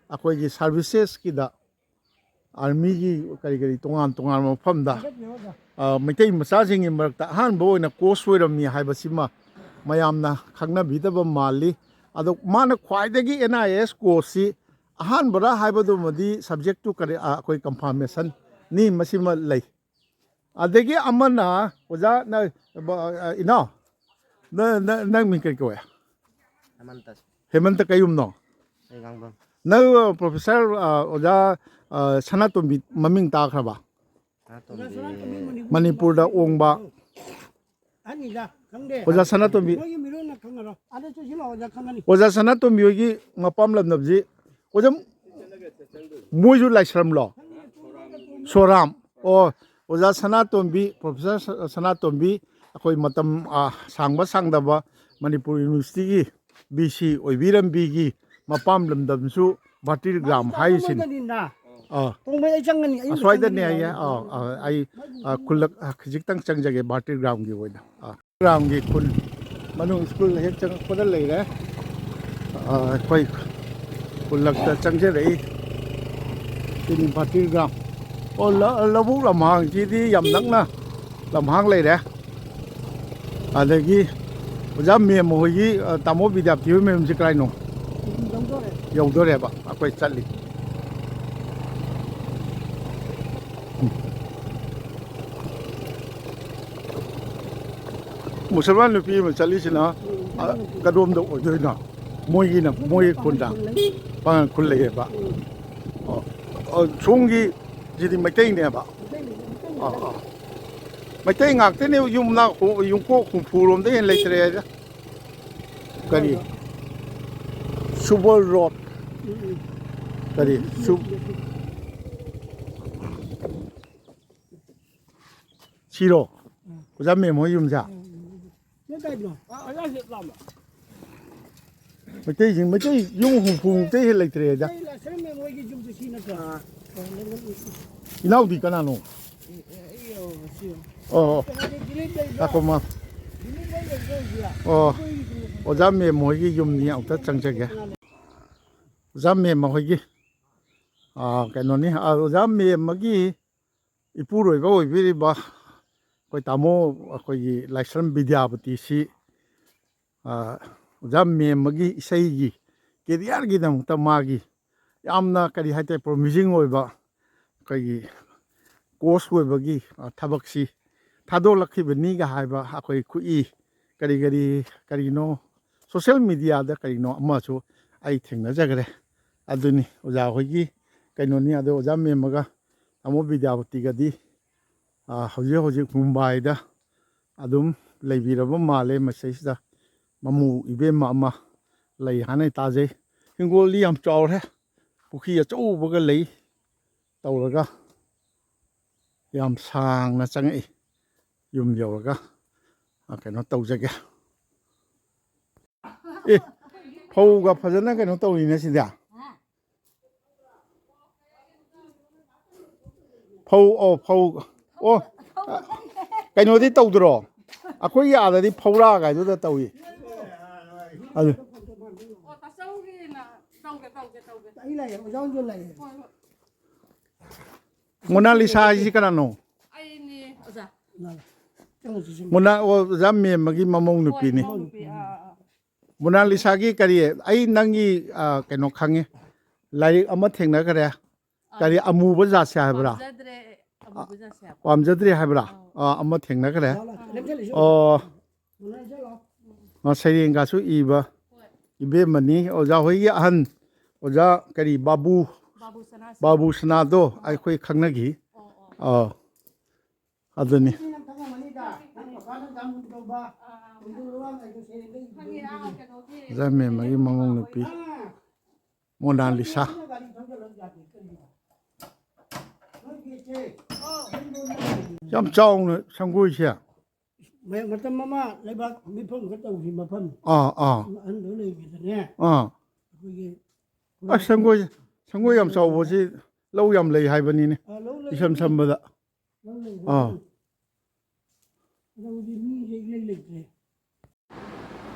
ꯑꯩꯈꯣꯏꯒꯤ services ꯀꯤꯗ army ꯒꯤ ꯀꯔꯤ ꯀꯔꯤ ꯇꯣꯉꯥꯟ ꯇꯣꯉꯥꯟꯕ ꯃꯐꯝꯗ, ꯑ, ꯃꯩꯇꯩ ꯃꯆꯥꯁꯤꯡꯒꯤ ꯃꯔꯛꯇ ꯑꯍꯥꯟꯕ ꯑꯣꯏꯅ coach ꯑꯣꯏꯔꯝꯃꯤ ꯍꯥꯏꯕꯁꯤꯃ ꯃꯌꯥꯝꯅ ꯈꯪꯅꯕꯤꯗꯕ ꯃꯥꯜꯂꯤ꯫ ꯑꯗꯣ ꯃꯥꯅ ꯈ꯭ꯋꯥꯏꯗꯒꯤ N I S coach ꯁꯤ ꯑꯍꯥꯟꯕꯔ ꯍꯥꯏꯕꯗꯨꯃꯗꯤ subject ꯇꯨ ꯀꯔꯤ, ꯑ, ꯑꯩꯈꯣꯏ confirmation ꯅꯤ, ꯃꯁꯤꯃ ꯂꯩ꯫ ꯑꯗꯒꯤ ꯑꯃꯅ ꯑꯣꯖꯥ ꯅ-, ꯕ-, ꯑ, ꯏꯅꯥꯎ, ꯅ-, ꯅ-, ꯅꯪ ꯃꯤꯡ ꯀꯔꯤ ꯀꯧꯋꯦ? ꯍꯦꯃꯟꯇ꯫ ꯍꯦꯃꯟꯇ ꯀꯩ ꯌꯨꯝꯅꯣ? ꯑꯩ ꯉꯥꯡꯕꯝ꯫ ꯅꯪ, ꯑ, professor, ꯑ, ꯑꯣꯖꯥ, ꯑ, ꯁꯅꯥꯇꯣꯝꯕꯤ ꯃꯃꯤꯡ ꯇꯥꯈ꯭ꯔꯕ? ꯁꯅꯥꯇꯣꯝꯕꯤ꯫ ꯃꯅꯤꯄꯨꯔꯗ ꯑꯣꯡꯕ꯫ ꯑꯍꯟꯅꯤꯗ, ꯈꯪꯗꯦ꯫ ꯑꯣꯖꯥ ꯁꯅꯥꯇꯣꯝꯕꯤ꯫ ꯃꯣꯏꯒꯤ ꯃꯤꯔꯣꯟꯅ ꯈꯪꯉꯔꯣꯏ꯫ ꯑꯥꯗ ꯆꯠꯁꯤꯜꯂꯣ, ꯑꯣꯖꯥ ꯈꯪꯉꯅꯤ꯫ ꯑꯣꯖꯥ ꯁꯅꯥꯇꯣꯝꯕꯤ ꯍꯣꯏꯒꯤ ꯃꯄꯥꯝ ꯂꯝꯗꯝꯁꯤ, ꯑꯣꯖꯥ, ꯃꯣꯏꯁꯨ ꯂꯥꯏꯁ꯭ꯔꯝꯂꯣ? ꯁꯣꯔꯥꯝ꯫ ꯑꯣ, ꯑꯣꯖꯥ ꯁꯅꯥꯇꯣꯝꯕꯤ, ꯄ꯭ꯔꯣꯐꯦꯁꯔ ꯁ-, ꯁꯅꯥꯇꯣꯝꯕꯤ, ꯑꯩꯈꯣꯏ ꯃꯇꯝ, ꯑ, ꯁꯥꯡꯕ ꯁꯥꯡꯗꯕ ꯃꯅꯤꯄꯨꯔ ꯌꯨꯅꯤꯚꯔꯁꯤꯇꯤꯒꯤ ꯚꯤ ꯁꯤ ꯑꯣꯏꯕꯤꯔꯝꯕꯤꯒꯤ ꯃꯄꯥꯝ ꯂꯝꯗꯝꯁꯨ ꯚꯥꯔꯇꯤꯔ ꯒ꯭ꯔꯥꯝ ꯍꯥꯏꯔꯤꯁꯤꯅꯤ꯫ ꯑꯥ꯫ ꯄꯨꯡ ꯃꯔꯤ ꯑꯩ ꯆꯪꯒꯅꯤ, ꯑꯌꯨꯛꯇ ꯑꯁ꯭ꯋꯥꯏꯗꯅꯦ ꯆꯪꯒꯅꯤ꯫ ꯑꯩ, ꯑꯥ, ꯑꯥ, ꯑꯩ, ꯑꯥ, ꯈꯨꯜꯂꯛ-, ꯑꯥ, ꯈꯖꯤꯛꯇꯪ ꯆꯪꯖꯒꯦ ꯚꯥꯔꯇꯤꯔ ꯒ꯭ꯔꯥꯝꯒꯤ ꯑꯣꯏꯅ꯫ ꯑꯥ꯫ ꯒ꯭ꯔꯥꯝꯒꯤ ꯈꯨꯜ ꯃꯅꯨꯡ ꯁ꯭ꯀꯨꯜ ꯍꯦꯛ ꯆꯪꯉꯛꯄꯗ ꯂꯩꯔꯦ꯫ ꯑꯥ, ꯑꯩꯈꯣꯏ ꯈꯨꯜꯂꯛꯇ ꯆꯪꯖꯔꯛꯏ꯫ ꯁꯤꯅꯤ ꯚꯥꯔꯇꯤꯔ ꯒ꯭ꯔꯥꯝ꯫ ꯑꯣ, ꯂ-, ꯂꯧꯕꯨꯛ ꯂꯝꯍꯥꯡꯁꯤꯗꯤ ꯌꯥꯝ ꯅꯛꯅ ꯂꯝꯍꯥꯡ ꯂꯩꯔꯦ꯫ ꯑꯗꯒꯤ ꯑꯣꯖꯥ ꯃꯦꯝ ꯍꯣꯏꯒꯤ, ꯑ, ꯇꯥꯃꯣ ꯕꯤꯗ꯭ꯌꯥꯄꯇꯤ ꯍꯣꯏ ꯃꯌꯨꯝꯁꯦ ꯀꯗꯥꯏꯅꯣ? ꯌꯧꯗꯣꯔꯦ꯫ ꯌꯧꯗꯣꯔꯦꯕ, ꯑꯩꯈꯣꯏ ꯆꯠꯂꯤ꯫ ꯎꯝ꯫ ꯃꯨꯁꯜꯃꯥꯟ ꯅꯨꯄꯤ ꯑꯃ ꯆꯠꯂꯤꯁꯤꯅ, ꯑ, ꯀꯗꯣꯝꯗ ꯑꯣꯏꯗꯣꯏꯅꯣ? ꯃꯣꯏꯒꯤꯅ, ꯃꯣꯏꯒꯤ ꯈꯨꯟꯗ? ꯄꯥꯉꯜ ꯈꯨꯜ ꯂꯩꯌꯦꯕ꯫ ꯑꯣ, ꯑꯣ, ꯁꯣꯝꯒꯤ ꯁꯤꯗꯤ ꯃꯩꯇꯩꯅꯦꯕ? ꯑꯥ, ꯑꯥ꯫ ꯃꯩꯇꯩ ꯉꯥꯛꯇꯅꯦ, ꯌꯨꯝꯅꯥꯛ ꯍꯨ-, ꯌꯨꯝꯀꯣꯛ ꯍꯨꯝꯐꯨ ꯔꯣꯝꯗꯩ ꯍꯦꯟꯅ ꯂꯩꯇ꯭ꯔꯦꯗ꯫ ꯀꯔꯤ? ꯁꯨꯕꯔ ꯔꯣꯗ꯫ ꯀꯔꯤ? ꯁꯨ-, ꯁꯤꯔꯣ? ꯑꯣꯖꯥ ꯃꯦꯝ ꯍꯣꯏ ꯌꯨꯝꯁꯦ? ꯃꯩꯇꯩꯁꯤꯡ, ꯃꯩꯇꯩ ꯌꯨꯝ ꯍꯨꯝꯐꯨꯃꯨꯛꯇꯩ ꯍꯦꯟꯅ ꯂꯩꯇ꯭ꯔꯦꯗ꯫ ꯏꯅꯥꯎꯗꯤ ꯀꯅꯥꯅꯣ? ꯑꯣ, ꯑꯣ꯫ ꯉꯥꯏꯈꯣ, ꯃꯥ꯫ ꯑꯣ, ꯑꯣꯖꯥ ꯃꯦꯝ ꯍꯣꯏꯒꯤ ꯌꯨꯝꯅꯤ, ꯑꯃꯨꯛꯇ ꯆꯪꯖꯒꯦ꯫ ꯑꯣꯖꯥ ꯃꯦꯝ ꯍꯣꯏꯒꯤ, ꯑꯥ, ꯀꯩꯅꯣꯅꯤ, ꯑꯥ, ꯑꯣꯖꯥ ꯃꯦꯝ ꯑꯃꯒꯤ ꯏꯄꯨꯔꯣꯏꯕ ꯑꯣꯏꯕꯤꯔꯤꯕ ꯑꯩꯈꯣꯏ ꯇꯥꯃꯣ, ꯑꯩꯈꯣꯏꯒꯤ ꯂꯥꯏꯁ꯭ꯔꯝ ꯕꯤꯗ꯭ꯌꯥꯄꯇꯤꯁꯤ, ꯑ, ꯑꯣꯖꯥ ꯃꯦꯝ ꯑꯃꯒꯤ ꯏꯁꯩꯒꯤ ꯀꯦꯔꯤꯌꯔꯒꯤꯗꯃꯛꯇ ꯃꯥꯒꯤ ꯌꯥꯝꯅ, ꯀꯔꯤ ꯍꯥꯏꯇꯥꯔꯦ, ꯄ꯭ꯔꯣꯃꯤꯁꯤꯡ ꯑꯣꯏꯕ ꯑꯩꯈꯣꯏꯒꯤ ꯀꯣꯁ ꯑꯣꯏꯕꯒꯤ, ꯑ, ꯊꯕꯛꯁꯤ ꯊꯥꯗꯣꯛꯂꯛꯈꯤꯕꯅꯤꯒ ꯍꯥꯏꯕ ꯑꯩꯈꯣꯏ ꯈꯨꯏ ꯀꯔꯤ ꯀꯔꯤ, ꯀꯔꯤꯅꯣ, ꯁꯣꯁꯦꯜ ꯃꯦꯗꯤꯌꯥꯗ ꯀꯔꯤꯅꯣ ꯑꯃꯁꯨ ꯑꯩ ꯊꯦꯡꯅꯖꯈ꯭ꯔꯦ꯫ ꯑꯗꯨꯅꯤ ꯑꯣꯖꯥ ꯍꯣꯏꯒꯤ ꯀꯩꯅꯣꯅꯤ꯫ ꯑꯗꯣ ꯑꯣꯖꯥ ꯃꯦꯝꯃꯒ ꯇꯥꯃꯣ ꯕꯤꯗ꯭ꯌꯥꯄꯇꯤꯒꯗꯤ, ꯑ, ꯍꯧꯖꯤꯛ ꯍꯧꯖꯤꯛ ꯃꯨꯝꯕꯥꯏꯗ ꯑꯗꯨꯝ ꯂꯩꯕꯤꯔꯕ ꯃꯥꯜꯂꯦ꯫ ꯃꯁꯤꯁꯤꯗ ꯃꯃꯧ ꯏꯕꯦꯝꯃ ꯑꯃ ꯂꯩ ꯍꯥꯏꯅ ꯇꯥꯖꯩ꯫ ꯍꯤꯡꯒꯣꯜꯗꯤ ꯌꯥꯝ ꯆꯥꯎꯔꯦ, ꯄꯨꯈ꯭ꯔꯤ ꯑꯆꯧꯕꯒ ꯂꯩ ꯇꯧꯔꯒ꯫ ꯌꯥꯝ ꯁꯥꯡꯅ ꯆꯪꯉꯛꯏ꯫ ꯌꯨꯝ ꯌꯧꯔꯒ, ꯑ, ꯀꯩꯅꯣ ꯇꯧꯖꯒꯦ꯫ ꯑꯦ, ꯐꯧꯒ ꯐꯖꯅ ꯀꯩꯅꯣ ꯇꯧꯔꯤꯅꯦ ꯁꯤꯗꯤ꯫ ꯐꯧ, ꯑꯣ, ꯐꯧ, ꯑꯣ, ꯑ, ꯀꯩꯅꯣꯗꯤ ꯇꯧꯗ꯭ꯔꯣ? ꯑꯩꯈꯣꯏꯒꯤ ꯑꯥꯗꯗꯤ ꯐꯧꯔꯥ ꯀꯥꯏꯗꯨꯗ ꯇꯧꯏ꯫ ꯑꯗꯨ ꯑꯣ, ꯇꯥꯆꯧꯒꯤꯅ ꯇꯧꯒꯦ, ꯇꯧꯒꯦ, ꯇꯧꯒꯦ꯫ ꯑꯩ ꯂꯩꯌꯦ, ꯑꯣꯖꯥ ꯍꯣꯏꯁꯨ ꯂꯩꯌꯦ꯫ ꯍꯣꯏ, ꯍꯣꯏ꯫ ꯃꯣꯅꯥꯂꯤꯁꯥ ꯍꯥꯏꯁꯤ ꯀꯅꯥꯅꯣ? ꯑꯩꯅꯤ, ꯑꯣꯖꯥ꯫ ꯃꯣꯅꯥ-, ꯑꯣ, ꯑꯣꯖꯥ ꯃꯦꯝꯃꯒꯤ ꯃꯃꯧ ꯍꯣꯏ, ꯅꯨꯄꯤꯅꯤ꯫ ꯃꯃꯧ ꯅꯨꯄꯤ, ꯑꯥ, ꯑꯥ, ꯑꯥ꯫ ꯃꯣꯅꯥꯂꯤꯁꯥꯒꯤ ꯀꯔꯤ, ꯑꯩ ꯅꯪꯒꯤ, ꯑ, ꯀꯩꯅꯣ ꯈꯪꯉꯦ꯫ ꯂꯥꯏꯔꯤꯛ ꯑꯃ ꯊꯦꯡꯅꯈ꯭ꯔꯦ꯫ ꯑꯥ꯫ ꯀꯔꯤ, ꯑꯃꯨꯕ ꯖꯥꯠꯁꯦ ꯍꯥꯏꯕ꯭ꯔꯥ? ꯄꯥꯝꯖꯗ꯭ꯔꯦ, ꯑꯃꯨꯕ ꯖꯥꯠꯁꯦ ꯍꯥꯏꯕ꯭ꯔꯥ? ꯄꯥꯝꯖꯗ꯭ꯔꯦ ꯍꯥꯏꯕ꯭ꯔꯥ? ꯑꯥ꯫ ꯑꯥ, ꯑꯃ ꯊꯦꯡꯅꯈ꯭ꯔꯦ꯫ ꯑꯥ꯫ ꯑꯣ꯫ ꯃꯥ ꯁꯩꯔꯦꯡꯒꯁꯨ ꯏꯕ ꯍꯣꯏ꯫ ꯏꯕꯦꯝꯃꯅꯤ꯫ ꯑꯣꯖꯥ ꯍꯣꯏꯒꯤ ꯑꯍꯟ, ꯑꯣꯖꯥ ꯀꯔꯤ, ꯕꯥꯕꯨ, ꯕꯥꯕꯨ ꯁꯅꯥꯁꯤ꯫ ꯕꯥꯕꯨ ꯁꯅꯥꯗꯣ ꯑꯥ꯫ ꯑꯩꯈꯣꯏ ꯈꯪꯅꯈꯤ꯫ ꯑꯣ, ꯑꯣ꯫ ꯑꯥ꯫ ꯑꯗꯨꯅꯤ꯫ ꯑꯥ, ꯑꯥ꯫ ꯈꯪꯉꯦ, ꯑꯥ, ꯀꯩꯅꯣꯒꯤ ꯑꯣꯖꯥ ꯃꯦꯝꯃꯒꯤ ꯃꯃꯧ ꯅꯨꯄꯤ꯫ ꯑꯥ꯫ ꯃꯣꯅꯥꯂꯤꯁꯥ꯫ ꯌꯥꯝ ꯆꯥꯎꯅ ꯁꯪꯒꯣꯏꯁꯦ꯫ ꯃꯌꯥꯝ ꯃꯇꯝ ꯑꯃ ꯂꯩꯕꯥꯛ ꯃꯤꯐꯝ ꯈꯔ ꯇꯧꯈꯤ ꯃꯐꯝ꯫ ꯑꯥ, ꯑꯥ꯫ ꯑꯍꯟꯗꯣ ꯂꯩꯕꯗꯅꯦ꯫ ꯑꯥ꯫ ꯑꯩꯈꯣꯏꯒꯤ ꯑꯁ, ꯁꯪꯒꯣꯏ, ꯁꯪꯒꯣꯏ ꯌꯥꯝ ꯆꯥꯎꯕꯁꯤ ꯂꯧ ꯌꯥꯝ ꯂꯩ ꯍꯥꯏꯕꯅꯤꯅꯦ꯫ ꯑꯥ, ꯂꯧ ꯂꯩ꯫ ꯏꯁꯝ ꯁꯝꯕꯗ꯫ ꯂꯧ ꯂꯩ꯫ ꯑꯥ꯫ ꯂꯧꯗꯤ ꯃꯤꯁꯦ ꯏꯂꯩ ꯂꯩꯇ꯭ꯔꯦ꯫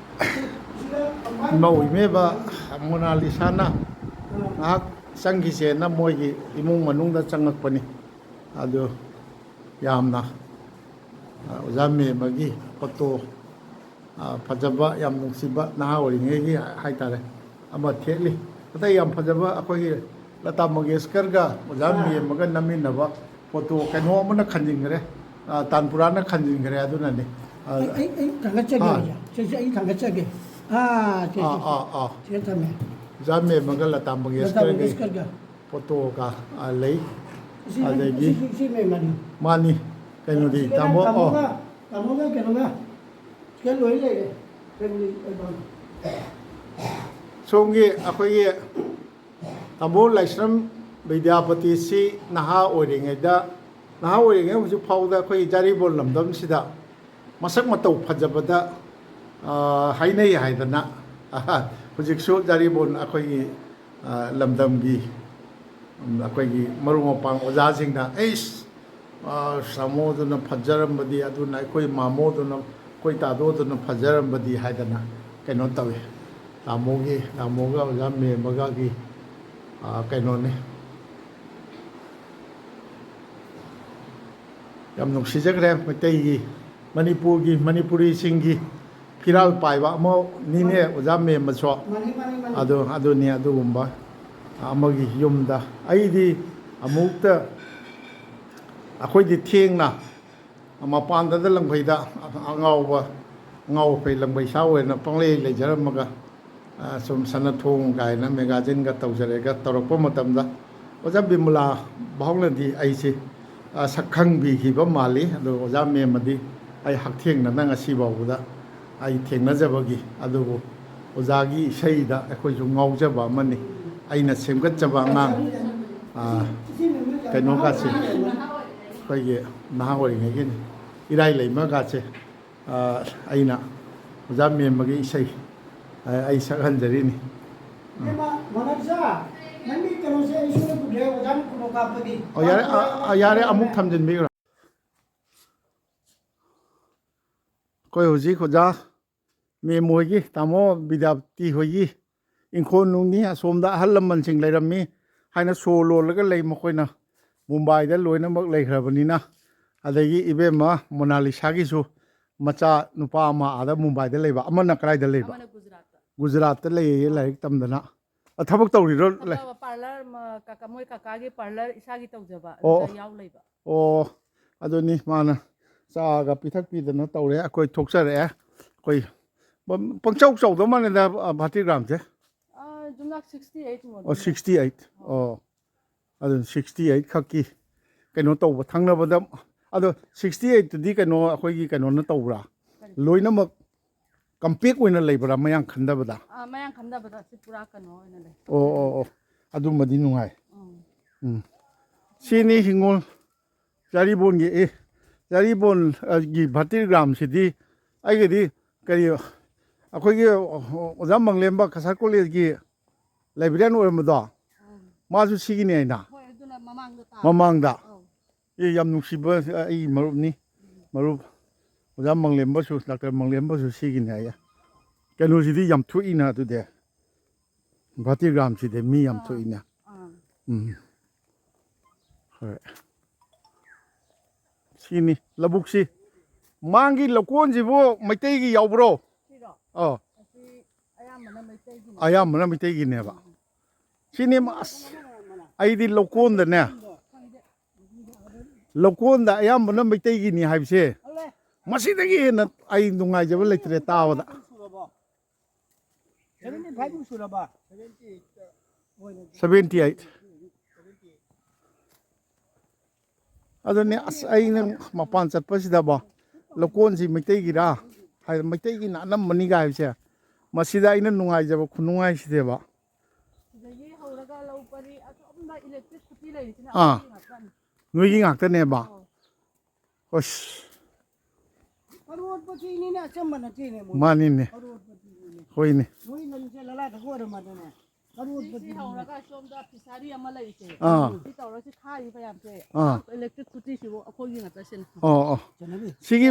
ꯏꯃꯧ ꯏꯃꯦꯕ ꯃꯣꯅꯥꯂꯤꯁꯥꯅ ꯉꯥꯏꯍꯥꯛ ꯆꯪꯈꯤꯁꯦꯅ ꯃꯣꯏꯒꯤ ꯏꯃꯨꯡ ꯃꯅꯨꯡꯗ ꯆꯪꯉꯛꯄꯅꯤ꯫ ꯑꯗꯨ ꯌꯥꯝꯅ, ꯑ, ꯑꯣꯖꯥ ꯃꯦꯝꯃꯒꯤ ꯐꯣꯇꯣ, ꯑ, ꯐꯖꯕ, ꯌꯥꯝ ꯅꯨꯡꯁꯤꯕ, ꯅꯍꯥ ꯑꯣꯏꯔꯤꯉꯩꯒꯤ ꯍꯥꯏꯇꯥꯔꯦ, ꯑꯃ ꯊꯦꯠꯂꯤ꯫ ꯑꯇꯩ ꯌꯥꯝ ꯐꯖꯕ ꯑꯩꯈꯣꯏꯒꯤ ꯂꯇꯥ ꯃꯪꯒꯦꯁꯀꯔꯒ ꯑꯣꯖꯥ ꯑꯥ꯫ ꯃꯦꯝꯃꯒ ꯅꯝꯃꯤꯟꯅꯕ ꯐꯣꯇꯣ ꯀꯩꯅꯣ ꯑꯃꯅ ꯈꯟꯖꯤꯟꯈ꯭ꯔꯦ, ꯑ, ꯇꯥꯟꯄꯨꯔꯥꯅ ꯈꯟꯖꯤꯟꯈ꯭ꯔꯦ, ꯑꯗꯨꯅꯅꯤ꯫ ꯑ, ꯑꯩ, ꯑꯩ, ꯑꯩ ꯊꯥꯡꯒꯠꯆꯒꯦ, ꯍꯥ꯫ ꯑꯣꯖꯥ꯫ ꯁꯦ, ꯁꯦ, ꯑꯩ ꯊꯥꯡꯒꯠꯆꯒꯦ꯫ ꯑꯥ, ꯁꯦ, ꯑꯥ, ꯁꯦ, ꯁꯦ꯫ ꯑꯥ, ꯑꯥ꯫ ꯁꯤꯗ ꯊꯝꯃꯦ꯫ ꯑꯣꯖꯥ ꯃꯦꯝꯃꯒ ꯂꯇꯥ ꯂꯇꯥ ꯃꯪꯒꯦꯁꯀꯔꯒꯤ ꯃꯪꯒꯦꯁꯀꯔꯒ꯫ ꯐꯣꯇꯣꯒ, ꯑ, ꯂꯩ꯫ ꯁꯤ, ꯑꯗꯒꯤ ꯁꯤ, ꯁꯤ, ꯁꯤ ꯃꯦꯝꯃꯅꯤ꯫ ꯃꯥꯅꯤ꯫ ꯀꯩꯅꯣꯗꯤ, ꯁꯤꯗ ꯇꯥꯃꯣ, ꯑꯣ꯫ ꯇꯥꯃꯣꯒ, ꯇꯥꯃꯣꯒ ꯀꯩꯅꯣꯒ ꯁꯤꯗ ꯂꯣꯏ ꯂꯩꯔꯦ꯫ Family album. ꯁꯣꯝꯒꯤ ꯑꯩꯈꯣꯏꯒꯤ ꯇꯥꯃꯣ ꯂꯥꯏꯁ꯭ꯔꯝ ꯕꯤꯗ꯭ꯌꯥꯄꯇꯤꯁꯤ ꯅꯍꯥ ꯑꯣꯏꯔꯤꯉꯩꯗ ꯅꯍꯥ ꯑꯣꯏꯔꯤꯉꯩ ꯍꯧꯖꯤꯛ ꯐꯥꯎꯗ ꯑꯩꯈꯣꯏꯒꯤ ꯖꯥꯔꯤꯕꯣꯟ ꯂꯝꯗꯝꯁꯤꯗ ꯃꯁꯛ ꯃꯇꯧ ꯐꯖꯕꯗ, ꯑ, ꯍꯥꯏꯅꯩ ꯍꯥꯏꯗꯅ, ꯑ, ꯍꯧꯖꯤꯛꯁꯨ ꯖꯥꯔꯤꯕꯣꯟ ꯑꯩꯈꯣꯏꯒꯤ, ꯑ, ꯂꯝꯗꯝꯒꯤ, ꯎꯝ, ꯑꯩꯈꯣꯏꯒꯤ ꯃꯔꯨꯞ ꯃꯄꯥꯡ ꯑꯣꯖꯥꯁꯤꯡꯅ, "ꯑꯩꯁ, ꯑ, ꯁꯥꯃꯣꯗꯨꯅ ꯐꯖꯔꯝꯕꯗꯤ, ꯑꯗꯨꯅ ꯑꯩꯈꯣꯏ ꯃꯥꯃꯣꯗꯨꯅ, ꯑꯩꯈꯣꯏ ꯇꯥꯗꯣꯗꯨꯅ ꯐꯖꯔꯝꯕꯗꯤ" ꯍꯥꯏꯗꯅ ꯀꯩꯅꯣ ꯇꯧꯏ꯫ ꯇꯥꯃꯣꯒꯤ, ꯇꯥꯃꯣꯒ ꯑꯣꯖꯥ ꯃꯦꯝꯕꯒꯒꯤ, ꯑ, ꯀꯩꯅꯣꯅꯤ꯫ ꯌꯥꯝ ꯅꯨꯡꯁꯤꯖꯈ꯭ꯔꯦ ꯃꯩꯇꯩꯒꯤ, ꯃꯅꯤꯄꯨꯔꯒꯤ, ꯃꯅꯤꯄꯨꯔꯤꯁꯤꯡꯒꯤ ꯐꯤꯔꯥꯜ ꯄꯥꯏꯕ ꯑꯃꯅꯤꯅꯦ ꯑꯣꯖꯥ ꯃꯦꯝꯕꯁꯨ꯫ ꯃꯥꯅꯤ, ꯃꯥꯅꯤ, ꯃꯥꯅꯤ꯫ ꯑꯗꯨ, ꯑꯗꯨꯅꯤ ꯑꯗꯨꯒꯨꯝꯕ ꯑꯃꯒꯤ ꯌꯨꯝꯗ꯫ ꯑꯩꯗꯤ ꯑꯃꯨꯛꯇ, ꯑꯩꯈꯣꯏꯗꯤ ꯊꯦꯡꯅ ꯃꯄꯥꯟꯗꯗ ꯂꯪꯐꯩꯗ ꯑꯉꯥꯎꯕ, ꯑꯉꯥꯎ ꯑꯐꯩ ꯂꯪꯕꯩ ꯁꯥ ꯑꯣꯏꯅ ꯄꯪꯂꯩ ꯂꯩꯖꯔꯝꯃꯒ, ꯑ, ꯁꯨꯝ ꯁꯅꯥꯊꯣꯡ ꯀꯥꯏꯅ ꯃꯦꯒꯥꯖꯤꯟꯒ ꯇꯧꯖꯔꯒ ꯇꯧꯔꯛꯄ ꯃꯇꯝꯗ ꯑꯣꯖꯥ ꯕꯤꯃꯂꯥ ꯐꯥꯎꯅꯗꯤ ꯑꯩꯁꯦ, ꯑ, ꯁꯛ ꯈꯪꯕꯤꯈꯤꯕ ꯃꯥꯜꯂꯤ꯫ ꯑꯗꯣ ꯑꯣꯖꯥ ꯃꯦꯝꯃꯗꯤ ꯑꯩ ꯍꯛꯊꯦꯡꯅꯅ ꯉꯁꯤ ꯐꯥꯎꯕꯗ ꯑꯩ ꯊꯦꯡꯅꯖꯕꯒꯤ, ꯑꯗꯨꯕꯨ ꯑꯣꯖꯥꯒꯤ ꯏꯁꯩꯗ ꯑꯩꯈꯣꯏꯁꯨ ꯉꯥꯎꯖꯕ ꯑꯃꯅꯤ꯫ ꯑꯩꯅ ꯁꯦꯝꯒꯠꯆꯕ ꯑꯉꯥꯡ, ꯑ, ꯀꯩꯅꯣꯒꯁꯦ, ꯑꯩꯈꯣꯏꯒꯤ ꯅꯍꯥ ꯑꯣꯏꯔꯤꯉꯩꯒꯤꯅꯤ, ꯏꯔꯥꯏ ꯂꯩꯃꯒꯁꯦ, ꯑ, ꯑꯩꯅ ꯑꯣꯖꯥ ꯃꯦꯝꯃꯒꯤ ꯏꯁꯩ, ꯑ, ꯑꯩ ꯁꯛꯍꯟꯖꯔꯤꯅꯤ꯫ ꯏꯕꯦꯝꯃ, ꯃꯣꯅꯥꯂꯤꯁꯥ, ꯅꯪꯒꯤ ꯀꯩꯅꯣꯁꯦ ꯑꯩ ꯁꯣꯏꯗ ꯄꯨꯈ꯭ꯔꯦ, ꯑꯣꯖꯥꯅ ꯈꯨꯗꯣꯡ ꯀꯥꯞꯄꯒꯤ꯫ ꯑꯣ, ꯌꯥꯔꯦ, ꯑ, ꯑ, ꯌꯥꯔꯦ, ꯑꯃꯨꯛ ꯊꯝꯖꯤꯟꯕꯤꯈ꯭ꯔꯣ꯫ ꯑꯩꯈꯣꯏ ꯍꯧꯖꯤꯛ ꯑꯣꯖꯥ ꯃꯦꯝ ꯍꯣꯏꯒꯤ, ꯇꯥꯃꯣ ꯕꯤꯗ꯭ꯌꯥꯄꯇꯤ ꯍꯣꯏꯒꯤ ꯏꯪꯈꯣꯜ ꯅꯨꯡꯅꯤ꯫ ꯑꯁꯣꯝꯗ ꯑꯍꯜ ꯂꯃꯟꯁꯤꯡ ꯂꯩꯔꯝꯃꯤ ꯍꯥꯏꯅ ꯁꯣ ꯂꯣꯜꯂꯒ ꯂꯩ, ꯃꯈꯣꯏꯅ ꯃꯨꯝꯕꯥꯏꯗ ꯂꯣꯏꯅꯃꯛ ꯂꯩꯈ꯭ꯔꯕꯅꯤꯅ꯫ ꯑꯗꯒꯤ ꯏꯕꯦꯝꯃ ꯃꯣꯅꯥꯂꯤꯁꯥꯒꯤꯁꯨ ꯃꯆꯥ ꯅꯨꯄꯥ ꯑꯃ ꯑꯥꯗ ꯃꯨꯝꯕꯥꯏꯗ ꯂꯩꯕ, ꯑꯃꯅ ꯀꯗꯥꯏꯗ ꯂꯩꯕ? ꯑꯃꯅ ꯒꯨꯖꯔꯥꯠꯇ꯫ ꯒꯨꯖꯔꯥꯠꯇ ꯂꯩꯌꯦ, ꯂꯥꯏꯔꯤꯛ ꯇꯝꯗꯅ꯫ ꯑ, ꯊꯕꯛ ꯇꯧꯔꯤꯔꯣ? ꯂꯩ- ꯊꯕꯛ, ꯄꯥꯔꯂꯔ ꯑꯃ, ꯀꯀꯥ, ꯃꯣꯏ ꯀꯀꯥꯒꯤ ꯄꯥꯔꯂꯔ ꯏꯁꯥꯒꯤ ꯇꯧꯖꯕ, ꯑꯣ꯫ ꯑꯗꯨꯗ ꯌꯥꯎ ꯂꯩꯕ꯫ ꯑꯣ, ꯑꯗꯨꯅꯤ ꯃꯥꯅ ꯆꯥꯒ ꯄꯤꯊꯛꯄꯤꯗꯅ ꯇꯧꯔꯦ꯫ ꯑꯩꯈꯣꯏ ꯊꯣꯛꯆꯔꯛꯑꯦ꯫ ꯑꯩꯈꯣꯏ ꯄꯪꯆꯧ ꯆꯧꯗꯧ ꯃꯥꯜꯂꯦꯗ, ꯑ, ꯚꯥꯇꯤꯒ꯭ꯔꯥꯝꯁꯦ꯫ ꯑ, ꯌꯨꯝꯅꯥꯛ sixty eight ꯃꯨꯛ ꯑꯣ, ꯑꯗꯨꯝ ꯂꯩ꯫ Sixty eight꯫ ꯑꯣ꯫ ꯑꯗꯨꯅ sixty eight ꯈꯛꯀꯤ ꯀꯩꯅꯣ ꯇꯧꯕ ꯊꯪꯅꯕꯗ, ꯑꯗꯣ sixty eight ꯇꯨꯗꯤ ꯀꯩꯅꯣ, ꯑꯩꯈꯣꯏꯒꯤ ꯀꯩꯅꯣꯅ ꯇꯧꯕ꯭ꯔꯥ? ꯀꯔꯤ? ꯂꯣꯏꯅꯃꯛ ꯀꯝꯄꯦꯛ ꯑꯣꯏꯅ ꯂꯩꯕ꯭ꯔꯥ ꯃꯌꯥꯡ ꯈꯟꯗꯕꯗ? ꯑꯥ, ꯃꯌꯥꯡ ꯈꯟꯗꯕꯗ ꯁꯤ ꯄꯨꯔꯥ ꯀꯩꯅꯣ ꯑꯣꯏꯅ ꯂꯩ꯫ ꯑꯣ, ꯑꯣ, ꯑꯣ꯫ ꯑꯗꯨꯃꯗꯤ ꯅꯨꯡꯉꯥꯏ꯫ ꯎꯝ꯫ ꯎꯝ꯫ ꯁꯤꯅꯤ ꯍꯤꯡꯒꯣꯜ꯫ ꯆꯥꯔꯤꯕꯣꯟꯒꯤ, ꯑꯦ, ꯆꯥꯔꯤꯕꯣꯟꯒꯤ ꯚꯥꯇꯤꯔꯒ꯭ꯔꯥꯝꯁꯤꯗꯤ ꯑꯩꯒꯤꯗꯤ ꯀꯔꯤ, ꯑꯩꯈꯣꯏꯒꯤ ꯑꯣꯖꯥ ꯃꯪꯂꯦꯝꯕ ꯀꯁꯥꯔ ꯀꯣꯂꯦꯖꯀꯤ ꯂꯥꯏꯕ꯭ꯔꯦꯔꯤꯌꯥꯟ ꯑꯣꯏꯔꯝꯕꯗꯣ, ꯎꯝ꯫ ꯃꯥꯁꯨ ꯁꯤꯒꯤꯅꯦ ꯍꯥꯏꯅ꯫ ꯍꯣꯏ, ꯑꯗꯨꯅ ꯃꯃꯥꯡꯗ ꯇꯥꯕ꯫ ꯃꯃꯥꯡꯗ꯫ ꯑꯧ꯫ ꯑꯦ, ꯌꯥꯝ ꯅꯨꯡꯁꯤꯕ ꯑꯩꯒꯤ ꯃꯔꯨꯞꯅꯤ꯫ ꯎꯝ꯫ ꯃꯔꯨꯞ ꯑꯣꯖꯥ ꯃꯪꯂꯦꯝꯕꯁꯨ, ꯗꯥꯛꯇꯔ ꯃꯪꯂꯦꯝꯕꯁꯨ ꯁꯤꯒꯤꯅꯦ ꯍꯥꯏꯌꯦ꯫ ꯀꯩꯅꯣꯁꯤꯗꯤ ꯌꯥꯝ ꯊꯣꯛꯏꯅ ꯑꯗꯨꯗꯤ꯫ ꯚꯥꯇꯤꯒ꯭ꯔꯥꯝꯁꯤꯗꯤ ꯃꯤ ꯌꯥꯝ ꯑꯥ꯫ ꯊꯣꯛꯏꯅ꯫ ꯑꯥ꯫ ꯎꯝ꯫ ꯍꯣꯏ꯫ ꯁꯤꯅꯤ ꯂꯧꯕꯨꯛꯁꯤ꯫ ꯃꯥꯡꯒꯤ ꯂꯧꯀꯣꯟꯁꯤꯕꯨ ꯃꯩꯇꯩꯒꯤ ꯌꯥꯎꯕ꯭ꯔꯣ? ꯁꯤꯔꯣ? ꯑꯧ꯫ ꯑꯁꯤ ꯑꯌꯥꯝꯕꯅ ꯃꯩꯇꯩꯒꯤꯅꯦ꯫ ꯑꯌꯥꯝꯕꯅ ꯃꯩꯇꯩꯒꯤꯅꯦꯕ꯫ ꯎꯝ꯫ ꯁꯤꯅꯦ ꯑꯁ, ꯑꯩꯗꯤ ꯂꯧꯀꯣꯟꯗꯅꯦ, ꯂꯧꯀꯣꯟꯗ ꯑꯌꯥꯝꯕꯅ ꯃꯩꯇꯩꯒꯤꯅꯤ ꯍꯥꯏꯕꯁꯦ, ꯃꯁꯤꯗꯒꯤ ꯍꯦꯟꯅ ꯑꯩ ꯅꯨꯡꯉꯥꯏꯖꯕ ꯂꯩꯇ꯭ꯔꯦ ꯇꯥꯕꯗ꯫ Seventy five ꯃꯨꯛ ꯁꯨꯔꯕ? Seventy eight꯫ ꯑꯗꯨꯅꯦ ꯑꯁ, ꯑꯩꯅ ꯃꯄꯥꯟ ꯆꯠꯄꯁꯤꯗꯕꯣ, ꯂꯧꯀꯣꯟꯁꯤ ꯃꯩꯇꯩꯒꯤꯔꯥ ꯍꯥꯏ, ꯃꯩꯇꯩꯒꯤꯅ ꯑꯅꯝꯕꯅꯤꯒ ꯍꯥꯏꯕꯁꯦ, ꯃꯁꯤꯗ ꯑꯩꯅ ꯅꯨꯡꯉꯥꯏꯖꯕ ꯈꯨꯅꯨꯡꯉꯥꯏꯁꯤꯗꯦꯕ꯫ ꯁꯤꯗꯒꯤ ꯍꯧꯔꯒ ꯂꯧ ꯄꯔꯤ ꯑꯁꯣꯝꯗ electric ꯈꯨꯇꯤ ꯂꯩꯔꯤꯁꯤꯅ ꯑꯥ꯫ ꯑꯩꯈꯣꯏꯒꯤ ꯉꯥꯛꯇꯅꯤ꯫ ꯅꯣꯏꯒꯤ ꯉꯥꯛꯇꯅꯦꯕ꯫ ꯑꯧ꯫ ꯑꯁ꯫ ꯀꯔꯣꯔꯄꯇꯤꯅꯤꯅꯦ, ꯑꯆꯝꯕ ꯅꯠꯇꯦꯅꯦ ꯃꯣꯏ꯫ ꯃꯥꯅꯤꯅꯦ꯫ ꯀꯔꯣꯔꯄꯇꯤꯅꯤꯅꯦ꯫ ꯍꯣꯏꯅꯦ꯫ ꯃꯣꯏ ꯂꯝꯁꯦ ꯂꯂꯥꯏꯊꯛ ꯑꯣꯏꯔꯝꯃꯗꯅꯦ꯫ ꯁꯤ, ꯁꯤ ꯀꯔꯣꯔꯄꯇꯤꯅꯤ꯫ ꯍꯧꯔꯒ ꯁꯣꯝꯗ fishery ꯑꯃ ꯂꯩꯔꯤꯁꯦ꯫ ꯑꯥ꯫ ꯁꯤ ꯇꯧꯔꯒ ꯁꯤ ꯈꯥꯔꯤ ꯃꯌꯥꯝꯁꯦ꯫ ꯑꯥ꯫ Electric ꯈꯨꯇꯤꯁꯤꯕꯨ ꯑꯩꯈꯣꯏꯒꯤ ꯉꯥꯛꯇ ꯁꯤꯅ꯫ ꯑꯣ, ꯑꯣ꯫ ꯆꯠꯅꯕꯤ꯫ ꯁꯤꯒꯤ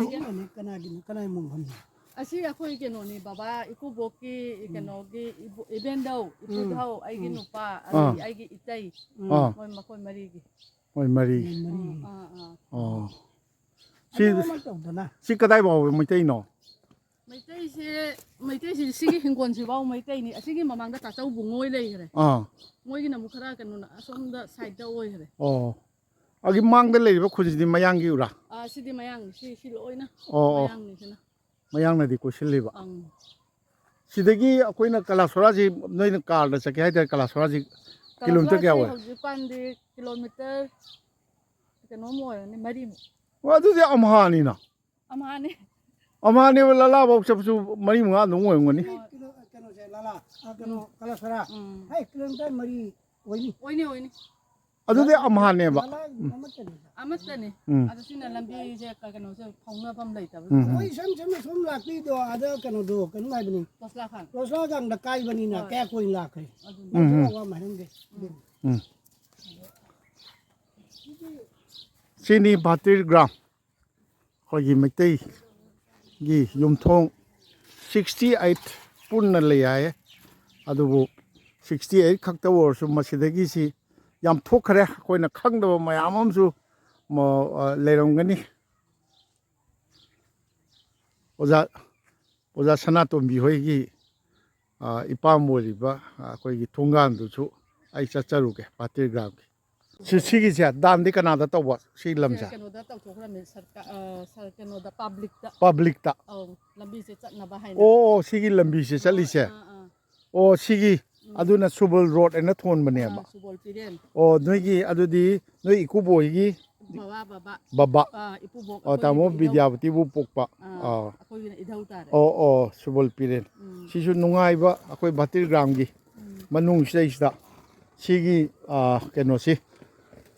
ꯀꯅꯥꯒꯤꯅꯣ? ꯀꯅꯥꯏ ꯃꯣꯡꯐꯝꯅꯣ? ꯑꯁꯤ ꯑꯩꯈꯣꯏ ꯀꯩꯅꯣꯅꯤ ꯕꯕꯥ, ꯏꯀꯨꯕꯣꯛꯀꯤ, ꯎꯝ꯫ ꯀꯩꯅꯣꯒꯤ, ꯏꯕꯨ-, ꯏꯕꯦꯟꯗꯧ, ꯎꯝ꯫ ꯏꯄꯨꯙꯧ, ꯑꯩꯒꯤ ꯎꯝ꯫ ꯅꯨꯄꯥ, ꯑꯥ꯫ ꯑꯗꯒꯤ ꯑꯩꯒꯤ ꯏꯇꯩ꯫ ꯎꯝ꯫ ꯑꯥ꯫ ꯃꯣꯏ, ꯃꯈꯣꯏ ꯃꯔꯤꯒꯤ꯫ ꯃꯣꯏ ꯃꯔꯤ꯫ ꯎꯝ, ꯑꯥ, ꯑꯥ꯫ ꯑꯣ꯫ ꯁꯤ, ꯑꯗꯨꯃꯛ ꯇꯧꯗꯅ꯫ ꯁꯤ ꯀꯗꯥꯏ ꯐꯥꯎꯕ ꯃꯩꯇꯩꯅꯣ? ꯃꯩꯇꯩꯁꯦ, ꯃꯩꯇꯩꯁꯦ ꯁꯤꯒꯤ ꯍꯤꯡꯒꯣꯜꯁꯤꯐꯥꯎ ꯃꯩꯇꯩꯅꯤ꯫ ꯑꯁꯤꯒꯤ ꯃꯃꯥꯡꯗ ꯇꯥꯆꯧ ꯕꯨꯡꯉꯣꯏ ꯂꯩꯈ꯭ꯔꯦ꯫ ꯑꯥ꯫ ꯃꯣꯏꯒꯤꯅ ꯑꯃꯨꯛ ꯈꯔ ꯀꯩꯅꯣꯅ ꯑꯁꯣꯝꯗ side ꯇ ꯑꯣꯏꯈ꯭ꯔꯦ꯫ ꯑꯣ꯫ ꯑꯗꯨꯒꯤ ꯃꯥꯡꯗ ꯂꯩꯔꯤꯕ ꯈꯨꯟꯁꯤꯗꯤ ꯃꯌꯥꯡꯒꯤ ꯎꯔꯥ? ꯑꯥ, ꯁꯤꯗꯤ ꯃꯌꯥꯡꯅꯤ꯫ ꯁꯤ, ꯁꯤ ꯂꯣꯏꯅ ꯑꯣ, ꯑꯣ꯫ ꯃꯌꯥꯡꯅꯤ ꯁꯤꯅ꯫ ꯃꯌꯥꯡꯅꯗꯤ ꯀꯣꯏꯁꯤꯜꯂꯤꯕ꯫ ꯑꯪ꯫ ꯁꯤꯗꯒꯤ ꯑꯩꯈꯣꯏꯅ ꯀꯂꯥꯁꯣꯔꯥꯁꯤ ꯅꯣꯏꯅ car ꯗ ꯆꯠꯀꯦ ꯍꯥꯏꯇꯥꯔꯦ, ꯀꯂꯥꯁꯣꯔꯥꯁꯤ kilometre ꯀꯂꯥꯁꯣꯔꯥꯁꯤ ꯀꯌꯥ ꯑꯣꯏ? ꯍꯧꯖꯤꯛꯀꯥꯟꯗꯤ kilometre ꯀꯩꯅꯣꯝ ꯑꯣꯏꯔꯅꯤ, ꯃꯔꯤꯃꯨꯛ꯫ ꯑꯣ, ꯑꯗꯨꯗꯤ ꯑꯝꯍꯥꯅꯤꯅ꯫ ꯑꯝꯍꯥꯅꯤ꯫ ꯑꯝꯍꯥꯅꯦꯕ, ꯂꯂꯥꯐꯧ ꯆꯠꯄꯁꯨ ꯃꯔꯤ ꯃꯉꯥ ꯑꯗꯨꯝ ꯑꯣꯏꯔꯝꯒꯅꯤ꯫ ꯁꯤ ꯀꯤꯂꯣ-, ꯀꯩꯅꯣꯁꯦ, ꯂꯂꯥ, ꯑ, ꯀꯩꯅꯣ, ꯎꯝ꯫ ꯀꯂꯥꯁꯣꯔꯥ꯫ ꯎꯝ꯫ ꯍꯦ, kilometre ꯃꯔꯤ ꯑꯣꯏꯅꯤ꯫ ꯑꯣꯏꯅꯤ, ꯑꯣꯏꯅꯤ꯫ ꯑꯗꯨꯗꯤ ꯑꯝꯍꯥꯅꯦꯕ꯫ ꯅꯂꯥ ꯑꯃꯠꯇꯅꯤ꯫ ꯑꯃꯠꯇꯅꯤ꯫ ꯎꯝ꯫ ꯑꯗꯣ ꯁꯤꯅ ꯂꯝꯕꯤꯁꯦ ꯀ-, ꯀꯩꯅꯣꯁꯦ ꯐꯥꯎꯅꯐꯝ ꯂꯩꯇꯕ꯫ ꯎꯝ, ꯎꯝ꯫ ꯑꯩꯈꯣꯏ ꯏꯁꯝ ꯁꯝꯅ ꯁꯨꯝ ꯂꯥꯛꯄꯤꯗꯣ ꯑꯥꯗ ꯀꯩꯅꯣꯗꯣ ꯀꯩꯅꯣꯝ ꯍꯥꯏꯕꯅꯤ꯫ ꯇꯣꯁꯂꯥꯈꯥꯡ꯫ ꯇꯣꯁꯂꯥꯈꯥꯡꯗ ꯀꯥꯏꯕꯅꯤꯅ ꯍꯣꯏ꯫ ꯀꯌꯥ ꯀꯨꯏꯅ ꯂꯥꯛꯈ꯭ꯔꯦ꯫ ꯑꯗꯨꯅꯤ꯫ ꯎꯝ, ꯎꯝ꯫ ꯋꯥ ꯑꯃ ꯍꯥꯏꯔꯝꯒꯦ꯫ ꯎꯝ꯫ ꯁꯤꯅꯤ ꯕꯥꯇꯤꯔ ꯒ꯭ꯔꯥꯝ꯫ ꯑꯩꯈꯣꯏꯒꯤ ꯃꯩꯇꯩꯒꯤ ꯌꯨꯝꯊꯣꯡ sixty eight ꯄꯨꯟꯅ ꯂꯩ ꯍꯥꯏꯌꯦ꯫ ꯑꯗꯨꯕꯨ sixty eight ꯈꯛꯇ ꯑꯣꯏꯔꯁꯨ ꯃꯁꯤꯗꯒꯤ ꯁꯤ ꯌꯥꯝ ꯊꯣꯛꯈ꯭ꯔꯦ꯫ ꯑꯩꯈꯣꯏꯅ ꯈꯪꯗꯕ ꯃꯌꯥꯝ ꯑꯃꯁꯨ ꯃ-, ꯑ, ꯂꯩꯔꯝꯒꯅꯤ꯫ ꯑꯣꯖꯥ, ꯑꯣꯖꯥ ꯁꯅꯥꯇꯣꯝꯕꯤ ꯍꯣꯏꯒꯤ, ꯑ, ꯏꯄꯥꯝ ꯑꯣꯏꯔꯤꯕ, ꯑ, ꯑꯩꯈꯣꯏꯒꯤ ꯊꯣꯡꯒꯥꯟꯗꯨꯁꯨ ꯑꯩ ꯆꯠꯆꯔꯨꯒꯦ, ꯕꯥꯇꯤꯔ ꯒ꯭ꯔꯥꯝꯒꯤ꯫ ꯁꯤ, ꯁꯤꯒꯤꯁꯦ ꯗꯥꯟꯗꯤ ꯀꯅꯥꯗ ꯇꯧꯕ, ꯁꯤ ꯂꯝꯁꯦ? ꯁꯦ ꯀꯩꯅꯣꯗ ꯇꯧꯊꯣꯛꯈ꯭ꯔꯕꯅꯤ, ꯁꯔꯀꯥ-, ꯑ, ꯁꯔ-, ꯀꯩꯅꯣꯗ, ꯄꯕ꯭ꯂꯤꯛꯇ꯫ ꯄꯕ꯭ꯂꯤꯛꯇ? ꯑꯧ, ꯂꯝꯕꯤꯁꯦ ꯆꯠꯅꯕ ꯍꯥꯏꯅ꯫ ꯑꯣ, ꯁꯤꯒꯤ ꯂꯝꯕꯤꯁꯦ ꯍꯣꯏ, ꯆꯠꯂꯤꯁꯦ? ꯑꯥ, ꯑꯥ꯫ ꯑꯣ, ꯁꯤꯒꯤ, ꯎꯝ꯫ ꯑꯗꯨꯅ ꯁꯨꯕꯜ ꯔꯣꯗ ꯍꯥꯏꯅ ꯊꯣꯟꯕꯅꯦꯕ? ꯑꯥ, ꯁꯨꯕꯣꯜ ꯄꯤꯔꯦꯟ꯫ ꯑꯣ, ꯅꯣꯏꯒꯤ, ꯑꯗꯨꯗꯤ ꯅꯣꯏ ꯏꯀꯨꯕꯣꯏꯒꯤ ꯕꯕꯥ, ꯕꯕꯥ꯫ ꯕꯕꯥ꯫ ꯑꯥ, ꯏꯄꯨꯕꯣꯛ, ꯑꯣ, ꯇꯥꯃꯣ ꯑꯩꯈꯣꯏꯒꯤꯅ ꯏꯙꯧ꯫ ꯕꯤꯗ꯭ꯌꯥꯄꯇꯤꯕꯨ ꯄꯣꯛꯄ꯫ ꯑꯥ, ꯑꯥ꯫ ꯑꯩꯈꯣꯏꯒꯤꯅ ꯏꯙꯧ ꯇꯥꯔꯦ꯫ ꯑꯣ, ꯑꯣ, ꯁꯨꯕꯣꯜ ꯄꯤꯔꯦꯟ꯫ ꯎꯝ꯫ ꯁꯤꯁꯨ ꯅꯨꯡꯉꯥꯏꯕ ꯑꯩꯈꯣꯏ ꯕꯥꯇꯤꯔ ꯒ꯭ꯔꯥꯝꯒꯤ ꯎꯝ꯫ ꯃꯅꯨꯡꯁꯤꯗꯩꯁꯤꯗ ꯁꯤꯒꯤ, ꯑꯥ, ꯀꯩꯅꯣꯁꯤ,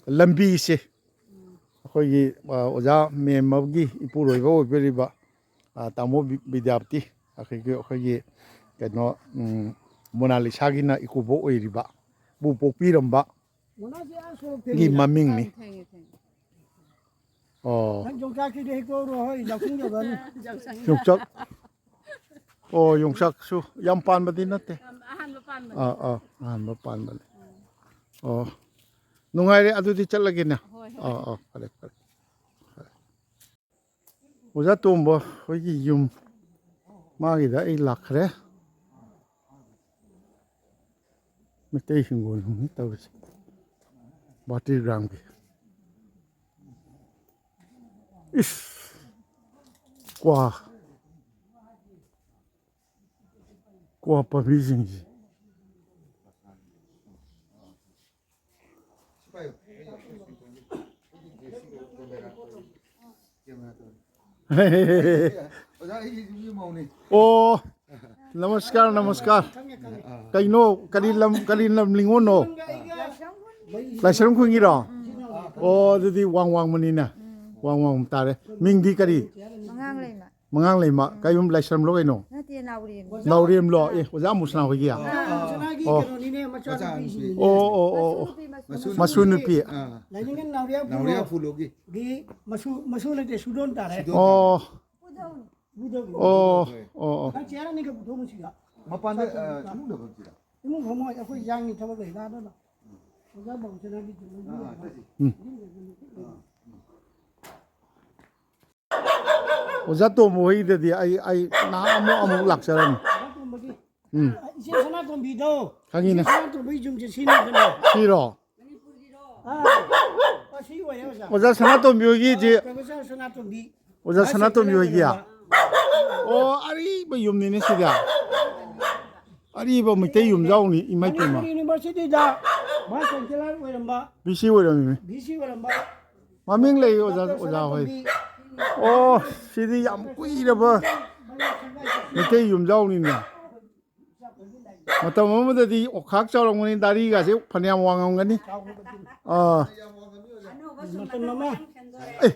ꯂꯝꯕꯤꯁꯦ ꯎꯝ꯫ ꯑꯩꯈꯣꯏꯒꯤ, ꯑꯥ, ꯑꯣꯖꯥ ꯃꯦꯝꯃꯒꯤ ꯏꯄꯨꯔꯣꯏꯕ ꯑꯣꯏꯕꯤꯔꯤꯕ, ꯑꯥ, ꯇꯥꯃꯣ ꯕꯤ-, ꯕꯤꯗ꯭ꯌꯥꯄꯇꯤ, ꯑꯩꯈꯣꯏꯒꯤ, ꯑꯩꯈꯣꯏꯒꯤ ꯀꯩꯅꯣ, ꯎꯝ, ꯃꯣꯅꯥꯂꯤꯁꯥꯒꯤꯅ ꯏꯀꯨꯕꯣꯛ ꯑꯣꯏꯔꯤꯕ, ꯕꯨ ꯄꯣꯛꯄꯤꯔꯝꯕ ꯃꯣꯅꯥꯁꯦ ꯑꯥ ꯁꯣꯔꯣꯛ ꯒꯤ ꯊꯦꯡꯉꯤꯅ꯫ ꯃꯃꯤꯡꯅꯤ꯫ ꯑꯥ, ꯊꯦꯡꯉꯦ, ꯊꯦꯡꯉꯦ꯫ ꯑꯣ꯫ ꯅꯪ ꯌꯣꯡꯆꯥꯛꯁꯤꯗꯤ ꯍꯦꯛꯇꯣꯛꯎꯔꯣ, ꯍꯣꯏ, ꯌꯥꯎꯁꯪ ꯌꯧꯔꯅꯤ꯫ ꯌꯥꯎꯁꯪ꯫ ꯌꯣꯡꯆꯥꯛ꯫ ꯑꯣ, ꯌꯣꯡꯆꯥꯛꯁꯨ ꯌꯥꯝ ꯄꯥꯟꯕꯗꯤ ꯅꯠꯇꯦ꯫ ꯌꯥꯝ ꯑꯍꯥꯟꯕ ꯄꯥꯟꯕꯅꯦ꯫ ꯑꯥ, ꯑꯥ, ꯑꯍꯥꯟꯕ ꯄꯥꯟꯕꯅꯦ꯫ ꯎꯝ꯫ ꯑꯣ꯫ ꯅꯨꯡꯉꯥꯏꯔꯦ, ꯑꯗꯨꯗꯤ ꯆꯠꯂꯒꯦꯅꯦ꯫ ꯍꯣꯏ, ꯍꯣꯏ꯫ ꯑꯥ, ꯑꯥ, ꯐꯔꯦ, ꯐꯔꯦ꯫ ꯑꯣꯖꯥ ꯇꯣꯝꯕ ꯍꯣꯏꯒꯤ ꯌꯨꯝ, ꯃꯥꯒꯤꯗ ꯑꯩ ꯂꯥꯛꯈ꯭ꯔꯦ꯫ ꯃꯩꯇꯩ ꯍꯤꯡꯒꯣꯜ ꯑꯃꯅꯤ ꯇꯧꯔꯤꯁꯦ, ꯕꯥꯇꯤꯔ ꯒ꯭ꯔꯥꯝꯒꯤ꯫ ꯏꯁ! ꯀ꯭ꯋꯥ, ꯀ꯭ꯋꯥ ꯄꯥꯝꯕꯤꯁꯤꯡꯁꯦ꯫ ꯑꯣꯖꯥ, ꯑꯩꯒꯤ ꯌꯨꯝꯒꯤ ꯃꯧꯅꯤ꯫ ꯑꯣ, ꯅꯃꯁꯀꯥꯔ, ꯅꯃꯁꯀꯥꯔ꯫ ꯀꯩꯅꯣ, ꯀꯔꯤ ꯂꯝ, ꯀꯔꯤ ꯂꯝ ꯅꯤꯉꯣꯜꯅꯣ? ꯂꯥꯏꯁ꯭ꯔꯝ ꯈꯨꯟꯒꯤꯔꯣ? ꯑꯣ, ꯑꯗꯨꯗꯤ ꯋꯥꯡ ꯋꯥꯡꯃꯅꯤꯅꯦ꯫ ꯋꯥꯡ ꯋꯥꯡꯃ ꯇꯥꯔꯦ꯫ ꯃꯤꯡꯗꯤ ꯀꯔꯤ? ꯃꯉꯥꯡ ꯂꯩꯃ꯫ ꯃꯉꯥꯡ ꯂꯩꯃ꯫ ꯀꯩꯌꯨꯝ, ꯂꯥꯏꯁ꯭ꯔꯝꯂꯣ ꯀꯩꯅꯣ? ꯅꯠꯇꯦ, ꯅꯥꯎꯔꯦꯝ꯫ ꯅꯥꯎꯔꯦꯝꯂꯣ? ꯑꯦ, ꯑꯣꯖꯥ ꯃꯨꯁꯅꯥ ꯍꯣꯏꯒꯤ? ꯑꯥ, ꯃꯨꯁꯅꯥꯒꯤ ꯑꯣ꯫ ꯀꯩꯅꯣꯅꯤꯅꯦ, ꯃꯆꯥꯅꯨꯄꯤꯁꯤꯅꯤꯅꯦ꯫ ꯑꯣ, ꯑꯣ, ꯑꯣ, ꯑꯣ꯫ ꯃꯆꯥꯅꯨꯄꯤ, ꯃꯆꯥꯅꯨꯄꯤ꯫ ꯃꯆꯥꯅꯨꯄꯤ꯫ ꯑꯥ꯫ ꯂꯥꯏꯅꯤꯡꯊꯧ ꯅꯥꯎꯔꯦꯝ ꯅꯥꯎꯔꯦꯝ ꯈꯨꯂꯣ꯫ ꯈꯨꯂꯣꯒꯤ꯫ ꯒꯤ ꯃꯁꯨ, ꯃꯁꯨ ꯅꯠꯇꯦ, ꯁꯨꯗꯣꯟ ꯇꯥꯔꯦ꯫ ꯁꯨꯗꯣꯟ ꯇꯥꯔꯦ꯫ ꯑꯣ꯫ ꯏꯕꯨꯙꯧꯅꯤ꯫ ꯑꯣ, ꯑꯣ, ꯑꯣ꯫ ꯅꯪ ꯆꯤꯌꯔ ꯑꯅꯤꯈꯛ ꯄꯨꯊꯣꯛꯎꯁꯤꯔ? ꯃꯄꯥꯟꯗ, ꯑ, ꯏꯃꯨꯡꯗ ꯐꯝꯁꯤꯔ? ꯏꯃꯨꯡ ꯐꯝꯃꯣ, ꯑꯩꯈꯣꯏ ꯌꯥꯡꯒꯤ ꯊꯕꯛ ꯂꯩ, ꯂꯥꯛꯑꯣ, ꯂꯥꯛꯑꯣ꯫ ꯑꯣꯖꯥ ꯕꯥꯕꯨꯆꯅꯥꯒꯤ ꯖꯨ-, ꯑꯥ, ꯑꯥ, ꯆꯠꯁꯤ꯫ ꯎꯝ꯫ ꯑꯣꯖꯥ ꯇꯣꯝꯕ ꯍꯣꯏꯗꯗꯤ ꯑꯩ, ꯑꯩ ꯅꯍꯥꯟ ꯑꯃꯨꯛ, ꯑꯃꯨꯛ ꯂꯥꯛꯆꯔꯝꯃꯤ꯫ ꯑꯣꯖꯥ ꯇꯣꯝꯕꯒꯤ꯫ ꯎꯝ꯫ ꯏꯆꯦ ꯁꯅꯥꯇꯣꯝꯕꯤꯗꯣ꯫ ꯈꯪꯉꯤꯅꯦ꯫ ꯏꯆꯦ ꯁꯅꯥꯇꯣꯝꯕꯤ ꯌꯨꯝꯁꯦ ꯁꯤꯅꯤꯗꯅ꯫ ꯁꯤꯔꯣ? ꯑꯥ, ꯑꯁꯤ ꯑꯣꯏꯔꯦ, ꯑꯣꯖꯥ꯫ ꯑꯣꯖꯥ ꯁꯅꯥꯇꯣꯝꯕꯤ ꯍꯣꯏꯒꯤ ꯏꯆꯦ꯫ ꯄ꯭ꯔꯣꯐꯦꯁꯔ ꯁꯅꯥꯇꯣꯝꯕꯤ꯫ ꯑꯣꯖꯥ ꯚꯥꯏꯁ ꯁꯅꯥꯇꯣꯝꯕꯤ ꯆꯦꯟꯁꯦꯂꯔ ꯍꯣꯏꯒꯤ? ꯑꯣꯏꯔꯝꯕ꯫ ꯑꯣ, ꯑꯔꯤꯕ ꯌꯨꯝꯅꯤꯅꯦ ꯁꯤꯗꯤ꯫ ꯑꯔꯤꯕ ꯃꯩꯇꯩ ꯌꯨꯝꯖꯥꯎꯅꯤ, ꯏꯃꯥ ꯏꯄꯦꯝꯃ꯫ ꯃꯅꯤꯄꯨꯔ ꯌꯨꯅꯤꯚꯔꯁꯤꯇꯤꯗ ꯚꯥꯏꯁ ꯆꯦꯟꯁꯦꯂꯔ ꯑꯣꯏꯔꯝꯕ꯫ V C ꯑꯣꯏꯔꯝꯃꯤꯅꯦ꯫ ꯚꯤ ꯁꯤ ꯑꯣꯏꯔꯝꯕ꯫ ꯃꯃꯤꯡ ꯂꯩ ꯑꯣꯖꯥ, ꯗꯣꯛꯇꯔ ꯑꯣꯖꯥ ꯍꯣꯏ꯫ ꯁꯅꯥꯇꯣꯝꯕꯤ꯫ ꯑꯣ, ꯁꯤꯗꯤ ꯌꯥꯝ ꯀꯨꯏꯔꯕ ꯃꯩꯇꯩ ꯌꯨꯝꯖꯥꯎꯅꯤꯅꯦ꯫ ꯃꯇꯝ ꯑꯃꯗꯗꯤ ꯑꯣꯈꯥꯛ ꯆꯥꯎꯔꯝꯒꯅꯤ, ꯗꯥꯔꯤꯒꯁꯦ ꯐꯅꯌꯥꯝ ꯋꯥꯡꯉꯝꯒꯅꯤ꯫ ꯑꯥ꯫ ꯃꯇꯝ ꯑꯃ꯫ ꯑꯦ,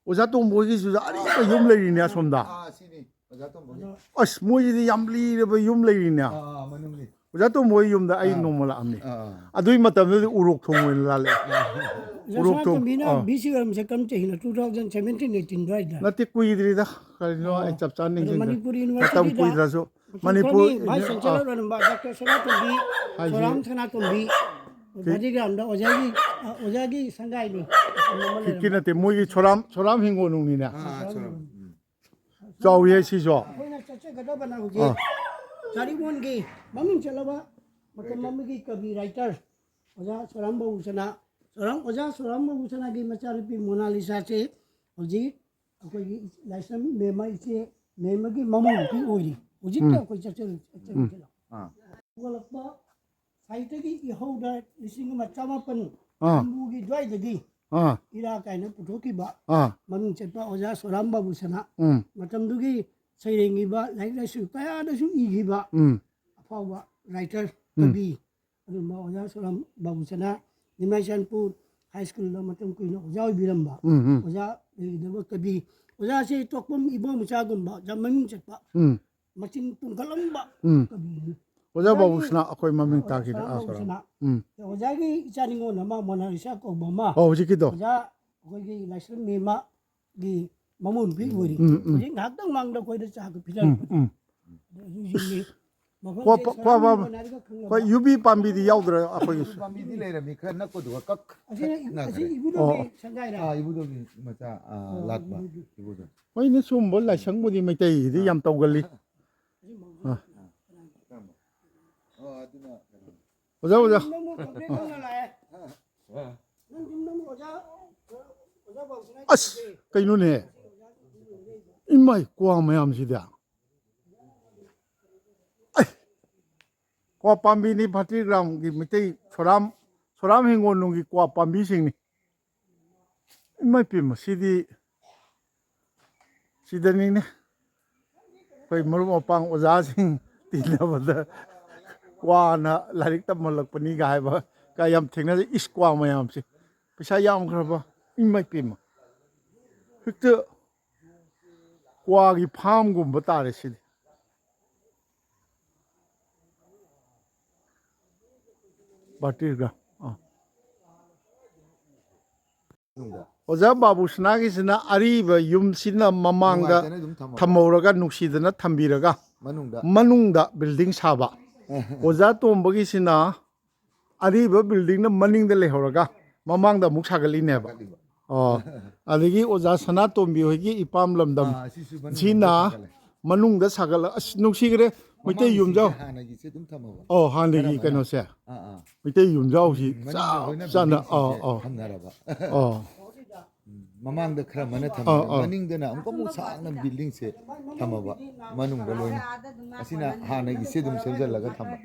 ꯑꯣꯖꯥ ꯇꯣꯝꯕ ꯍꯣꯏꯒꯤꯁꯨ ꯑꯔꯤꯕ ꯌꯨꯝ ꯂꯩꯔꯤꯅꯦ ꯑꯁꯣꯝꯗ꯫ ꯑꯥ, ꯁꯤꯅꯤ ꯑꯣꯖꯥ ꯇꯣꯝꯕ ꯍꯣꯏ꯫ ꯑꯁ, ꯃꯣꯏꯁꯤꯗꯤ ꯌꯥꯝ ꯂꯤꯔꯕ ꯌꯨꯝ ꯂꯩꯔꯤꯅꯦ꯫ ꯑꯥ, ꯑꯥ, ꯃꯅꯨꯡꯅꯤ꯫ ꯑꯣꯖꯥ ꯇꯣꯝꯕ ꯍꯣꯏ ꯌꯨꯝꯗ ꯑꯩ ꯑꯥ꯫ ꯅꯣꯡꯃ ꯂꯥꯛꯑꯝꯃꯤ꯫ ꯑꯥ, ꯑꯥ꯫ ꯑꯗꯨꯏ ꯃꯇꯝꯗꯨꯗꯤ ꯎꯔꯣꯛ ꯊꯣꯡ ꯑꯣꯏꯅ ꯂꯥꯜꯂꯛꯑꯦ꯫ ꯑꯣꯖꯥ ꯎꯔꯣꯛ ꯊꯣꯡ, ꯁꯅꯥꯇꯣꯝꯕꯤꯅ ꯑꯥ꯫ ꯚꯤ ꯁꯤ ꯑꯣꯏꯔꯝꯁꯦ ꯀꯔꯝ ꯆꯍꯤꯅꯣ? Two thousand seventeen eighteen ꯑꯗꯨꯋꯥꯏꯗ? ꯅꯠꯇꯦ, ꯀꯨꯏꯗ꯭ꯔꯤꯗ꯫ ꯀꯔꯤꯅꯣ, ꯑꯣ꯫ ꯑꯩ ꯆꯞ ꯆꯥꯅ ꯑꯗꯣ ꯅꯤꯡꯁꯤꯡꯗ꯭ꯔꯦ꯫ ꯃꯅꯤꯄꯨꯔ ꯃꯇꯝ ꯌꯨꯅꯤꯚꯔꯁꯤꯇꯤꯗ ꯀꯨꯏꯗ꯭ꯔꯁꯨ꯫ ꯃꯇꯝ ꯃꯅꯤꯄꯨꯔ ꯈꯔꯒꯤ ꯚꯥꯏꯁ ꯆꯦꯟꯁꯦꯂꯔ ꯑꯥ꯫ ꯑꯣꯏꯔꯝꯕ ꯗꯣꯛꯇꯔ ꯁꯅꯥꯇꯣꯝꯕꯤ, ꯍꯥꯏꯁꯦ꯫ ꯁꯣꯔꯥꯝ ꯁꯅꯥꯇꯣꯝꯕꯤ, ꯀꯤ-, ꯒꯥꯟꯙꯤꯒ꯭ꯔꯥꯝꯗ ꯑꯣꯖꯥꯒꯤ, ꯑ, ꯑꯣꯖꯥꯒꯤ ꯁꯪꯒꯥꯏꯅꯤ꯫ ꯀꯤ-, ꯀꯤ ꯅꯠꯇꯦ, ꯃꯣꯏꯒꯤ ꯁꯣꯔꯥꯝ, ꯁꯣꯔꯥꯝ ꯍꯤꯡꯒꯣꯜꯅꯨꯡꯅꯤꯅꯦ꯫ ꯑꯥ, ꯑꯥ, ꯁꯣꯔꯥꯝ꯫ ꯎꯝ꯫ ꯆꯥꯎꯏꯍꯦ ꯁꯤꯁꯨ꯫ ꯑꯩꯈꯣꯏꯅ ꯆꯠꯆꯒꯗꯕꯅ ꯍꯧꯖꯤꯛ ꯑꯥ꯫ ꯆꯥꯔꯤꯃꯣꯟꯒꯤ ꯃꯃꯤꯡ ꯆꯠꯂꯕ ꯃꯇꯝ ꯑꯃꯒꯤ ꯀꯕꯤ ꯔꯥꯏꯇꯔ ꯑꯣꯖꯥ ꯁꯣꯔꯥꯝ ꯕꯥꯕꯨꯆꯅ, ꯁꯣꯔꯥꯝ, ꯑꯣꯖꯥ ꯁꯣꯔꯥꯝ ꯕꯥꯕꯨꯆꯅꯒꯤ ꯃꯆꯥꯅꯨꯄꯤ ꯃꯣꯅꯥꯂꯤꯁꯥꯁꯦ ꯍꯧꯖꯤꯛ ꯑꯩꯈꯣꯏꯒꯤ ꯂꯥꯏꯁ꯭ꯔꯝ ꯃꯦꯝꯃ ꯏꯆꯦ ꯃꯦꯝꯃꯒꯤ ꯃꯃꯧ ꯅꯨꯄꯤ ꯑꯣꯏꯔꯤ꯫ ꯍꯧꯖꯤꯛꯇ ꯎꯝ꯫ ꯑꯩꯈꯣꯏ ꯆꯠꯆꯔꯨ-, ꯎꯝ꯫ ꯆꯠꯆꯔꯨꯁꯤꯔꯣ? ꯑꯥ꯫ ꯍꯧꯒꯠꯂꯛꯄ ꯁꯥꯍꯤꯇ꯭ꯌꯒꯤ ꯏꯍꯧꯗ ꯂꯤꯁꯤꯡ ꯑꯃ ꯆꯃꯥꯄꯟ ꯑꯥ꯫ ꯍꯨꯝꯐꯨꯒꯤ ꯑꯗꯨꯋꯥꯏꯗꯒꯤ ꯑꯥ꯫ ꯏꯔꯥ ꯀꯥꯏꯅ ꯄꯨꯊꯣꯛꯈꯤꯕ ꯑꯥ꯫ ꯃꯃꯤꯡ ꯆꯠꯄ ꯑꯣꯖꯥ ꯁꯣꯔꯥꯝ ꯕꯥꯕꯨꯆꯅ ꯎꯝ꯫ ꯃꯇꯝꯗꯨꯒꯤ ꯁꯩꯔꯦꯡ ꯏꯕ, ꯂꯥꯏꯔꯤꯛ ꯂꯥꯏꯁꯨ ꯀꯌꯥꯗꯁꯨ ꯏꯈꯤꯕ ꯎꯝ꯫ ꯑꯐꯥꯎꯕ ꯔꯥꯏꯇꯔ ꯎꯝ꯫ ꯀꯕꯤ ꯑꯗꯨꯒꯨꯝꯕ ꯑꯣꯖꯥ ꯁꯣꯔꯥꯝ ꯕꯥꯕꯨꯆꯅ ꯅꯤꯃꯥꯏ ꯆꯥꯟꯄꯨꯔ ꯍꯥꯏ ꯁ꯭ꯀꯨꯜꯗ ꯃꯇꯝ ꯀꯨꯏꯅ ꯑꯣꯖꯥ ꯑꯣꯏꯕꯤꯔꯝꯕ, ꯎꯝ, ꯎꯝ꯫ ꯑꯣꯖꯥ ꯂꯩꯈꯤꯗꯕ ꯀꯕꯤ, ꯑꯣꯖꯥꯁꯦ ꯇꯣꯛꯐꯝ ꯏꯕꯣ ꯃꯆꯥꯒꯨꯝꯕ, ꯌꯥꯝ ꯃꯃꯤꯡ ꯆꯠꯄ, ꯎꯝ꯫ ꯃꯆꯤꯟ ꯇꯨꯝꯒꯜꯂꯝꯕ ꯎꯝ꯫ ꯀꯕꯤꯅꯤ꯫ ꯑꯣꯖꯥ ꯑꯣꯖꯥꯒꯤ ꯕꯥꯕꯨꯁꯅꯥ ꯑꯩꯈꯣꯏ ꯃꯃꯤꯡ ꯑꯣꯖꯥ ꯇꯥꯈꯤꯗꯦ, ꯑꯥ, ꯕꯥꯕꯨꯁꯅꯥ꯫ ꯁꯣꯔꯥ꯫ ꯎꯝ꯫ ꯑꯣꯖꯥꯒꯤ ꯏꯆꯥ ꯅꯤꯉꯣꯜ ꯑꯃ ꯃꯣꯅꯥꯂꯤꯁꯥ ꯀꯧꯕ ꯑꯃ, ꯑꯣ, ꯍꯧꯖꯤꯛꯀꯤꯗꯣ꯫ ꯑꯣꯖꯥ ꯑꯩꯈꯣꯏꯒꯤ ꯂꯥꯏꯁ꯭ꯔꯝ ꯃꯦꯝꯃꯒꯤ ꯃꯃꯧ ꯅꯨꯄꯤ ꯑꯣꯏꯔꯤ꯫ ꯎꯝ, ꯎꯝ꯫ ꯍꯧꯖꯤꯛ ꯉꯥꯏꯍꯥꯛꯇꯪ ꯃꯥꯡꯗ ꯑꯩꯈꯣꯏꯗ ꯆꯥꯛ ꯎꯝ, ꯄꯤꯖꯔꯛꯄꯅꯤ꯫ ꯎꯝ꯫ ꯑꯗꯣ ꯍꯧꯖꯤꯛ ꯍꯧꯖꯤꯛ ꯀ꯭ꯋꯥ ꯄ-, ꯀ꯭ꯋꯥ ꯄ-, ꯃꯣꯅꯥꯂꯤꯁꯥ ꯈꯪꯅꯕ ꯑꯩꯈꯣꯏ ꯌꯨꯕꯤ ꯄꯥꯝꯕꯤꯗꯤ ꯌꯥꯎꯗ꯭ꯔꯥ ꯑꯩꯈꯣꯏꯒꯤ? ꯄꯥꯝꯕꯤꯗꯤ ꯂꯩꯔꯝꯃꯤ, ꯈꯔ ꯅꯛꯄꯗꯨꯒ ꯀꯛ-, ꯑꯁꯤ, ꯅꯛꯈ꯭ꯔꯦ꯫ ꯑꯁꯤ ꯏꯕꯨꯙꯧꯒꯤ ꯑꯣ꯫ ꯁꯪꯒꯥꯏꯔꯥ? ꯑꯥ, ꯏꯕꯨꯙꯧꯒꯤ ꯃꯆꯥ, ꯑꯥ, ꯑꯣ, ꯂꯥꯠꯄ ꯏꯕꯨꯙꯧꯒꯤ꯫ ꯏꯕꯨꯙꯧ꯫ ꯍꯣꯏꯅꯦ, ꯁꯨꯝꯕ ꯂꯥꯏꯁꯪꯕꯨꯗꯤ ꯃꯩꯇꯩꯒꯤꯗꯤ ꯑꯥ꯫ ꯌꯥꯝ ꯇꯧꯒꯜꯂꯤ꯫ ꯑꯁꯤ ꯃꯧꯁꯤ ꯑꯥ꯫ ꯀꯅꯥꯒꯤ? ꯀꯔꯝꯕ? ꯑꯣ, ꯑꯗꯨꯅ ꯀꯩꯅꯣ꯫ ꯑꯣꯖꯥ, ꯑꯣꯖꯥ꯫ ꯅꯪꯕꯨ complaint ꯇꯧꯅ ꯂꯥꯛꯑꯦ꯫ ꯑꯥ꯫ ꯅꯪ ꯌꯨꯝ ꯅꯪ ꯑꯣꯖꯥ, ꯑꯣꯖꯥ ꯕꯥꯕꯨꯁꯅꯥꯒꯤ ꯑꯁ, ꯂꯩꯇꯦ꯫ ꯀꯩꯅꯣꯅꯦ? ꯏꯃꯥꯏ, ꯀ꯭ꯋꯥ ꯃꯌꯥꯝꯁꯤꯗꯤ꯫ ꯑꯩ, ꯀ꯭ꯋꯥ ꯄꯥꯝꯕꯤꯅꯤ, ꯐꯥꯇꯤꯒ꯭ꯔꯥꯝꯒꯤ ꯃꯩꯇꯩ ꯁꯣꯔꯥꯝ, ꯁꯣꯔꯥꯝ ꯍꯤꯡꯒꯣꯜꯅꯨꯡꯒꯤ ꯀ꯭ꯋꯥ ꯄꯥꯝꯕꯤꯁꯤꯡꯅꯤ꯫ ꯏꯃꯥꯏ ꯄꯦꯝꯃ, ꯁꯤꯗꯤ, ꯁꯤꯗꯅꯤꯅꯦ꯫ ꯑꯩꯈꯣꯏ ꯃꯔꯨꯞ ꯃꯄꯥꯡ ꯑꯣꯖꯥꯁꯤꯡ ꯇꯤꯟꯅꯕꯗ ꯀ꯭ꯋꯥꯅ ꯂꯥꯏꯔꯤꯛ ꯇꯝꯍꯜꯂꯛꯄꯅꯤꯒ ꯍꯥꯏꯕ ꯀ ꯌꯥꯝ ꯊꯦꯡꯅꯖꯩ꯫ ꯏꯁ, ꯀ꯭ꯋꯥ ꯃꯌꯥꯝꯁꯦ꯫ ꯄꯩꯁꯥ ꯌꯥꯝꯈ꯭ꯔꯕ꯫ ꯏꯃꯥꯏ ꯄꯦꯝꯃ꯫ ꯍꯦꯛꯇ ꯀ꯭ꯋꯥꯒꯤ ꯐꯥꯝꯒꯨꯝꯕ ꯇꯥꯔꯦ ꯁꯤꯗꯤ꯫ ꯕꯥꯇꯤꯜꯒ꯫ ꯑꯥ꯫ ꯃꯅꯨꯡꯗ꯫ ꯑꯣꯖꯥ ꯕꯥꯕꯨꯁꯅꯥꯒꯤꯁꯤꯅ ꯑꯔꯤꯕ ꯌꯨꯝꯁꯤꯅ ꯃꯃꯥꯡꯗ ꯅꯨꯡꯉꯥꯏꯇꯅ ꯑꯗꯨꯝ ꯊꯝꯃꯕ꯫ ꯊꯝꯍꯧꯔꯒ, ꯅꯨꯡꯁꯤꯗꯅ ꯊꯝꯕꯤꯔꯒ, ꯃꯅꯨꯡꯗ꯫ ꯃꯅꯨꯡꯗ building ꯁꯥꯕ꯫ ꯑꯣꯖꯥ ꯇꯣꯝꯕꯒꯤꯁꯤꯅ ꯑꯔꯤꯕ buildingꯅ ꯃꯅꯤꯡꯗ ꯂꯩꯍꯧꯔꯒ ꯃꯃꯥꯡꯗ ꯑꯃꯨꯛ ꯁꯥꯒꯠꯂꯤꯅꯦꯕ꯫ ꯁꯥꯒꯠꯂꯤꯕ꯫ ꯑꯣ꯫ ꯑꯗꯒꯤ ꯑꯣꯖꯥ ꯁꯅꯥꯇꯣꯝꯕꯤ ꯍꯣꯏꯒꯤ ꯏꯄꯥꯝ ꯂꯝꯗꯝ ꯑꯥ, ꯑꯁꯤꯁꯨ ꯃꯅꯨꯡꯗ ꯁꯤꯅ ꯁꯥꯒꯠꯂꯦ꯫ ꯃꯅꯨꯡꯗ ꯁꯥꯒꯠꯂ-, ꯑꯁ, ꯅꯨꯡꯁꯤꯈ꯭ꯔꯦ꯫ ꯃꯩꯇꯩ ꯃꯃꯥꯡꯒꯤꯁꯤꯡꯁꯦ ꯌꯨꯝꯖꯥꯎ꯫ ꯍꯥꯟꯅꯒꯤꯁꯦ ꯑꯗꯨꯝ ꯊꯝꯃꯕ꯫ ꯑꯣ, ꯍꯥꯟꯅꯒꯤ ꯈꯔ ꯑꯃꯅ꯫ ꯀꯩꯅꯣꯁꯦ꯫ ꯑꯥ, ꯑꯥ꯫ ꯃꯩꯇꯩ ꯌꯨꯝꯖꯥꯎꯁꯤ ꯎꯝ, ꯃꯅꯤꯡꯗ ꯆꯞ ꯂꯣꯏꯅ ꯆꯥꯅ, buildingꯁꯤꯡꯁꯦ ꯑꯥ, ꯑꯥ꯫ ꯊꯝꯅꯔꯕ꯫ ꯑꯥ꯫ ꯎꯝ, ꯃꯃꯥꯡꯗ ꯈꯔ ꯑꯃꯅ ꯊꯝꯃꯒ, ꯑꯥ, ꯑꯥ꯫ ꯃꯅꯤꯡꯗꯅ ꯑꯃꯨꯛꯀ ꯑꯃꯨꯛ ꯁꯥꯡꯅ buildingꯁꯦ ꯊꯝꯃꯕ, ꯃꯅꯨꯡꯗ ꯂꯣꯏꯅ꯫ ꯑꯁꯤꯅ ꯍꯥꯟꯅꯒꯤꯁꯦ ꯑꯗꯨꯝ ꯁꯦꯝꯖꯤꯜꯂꯒ ꯊꯝꯕ꯫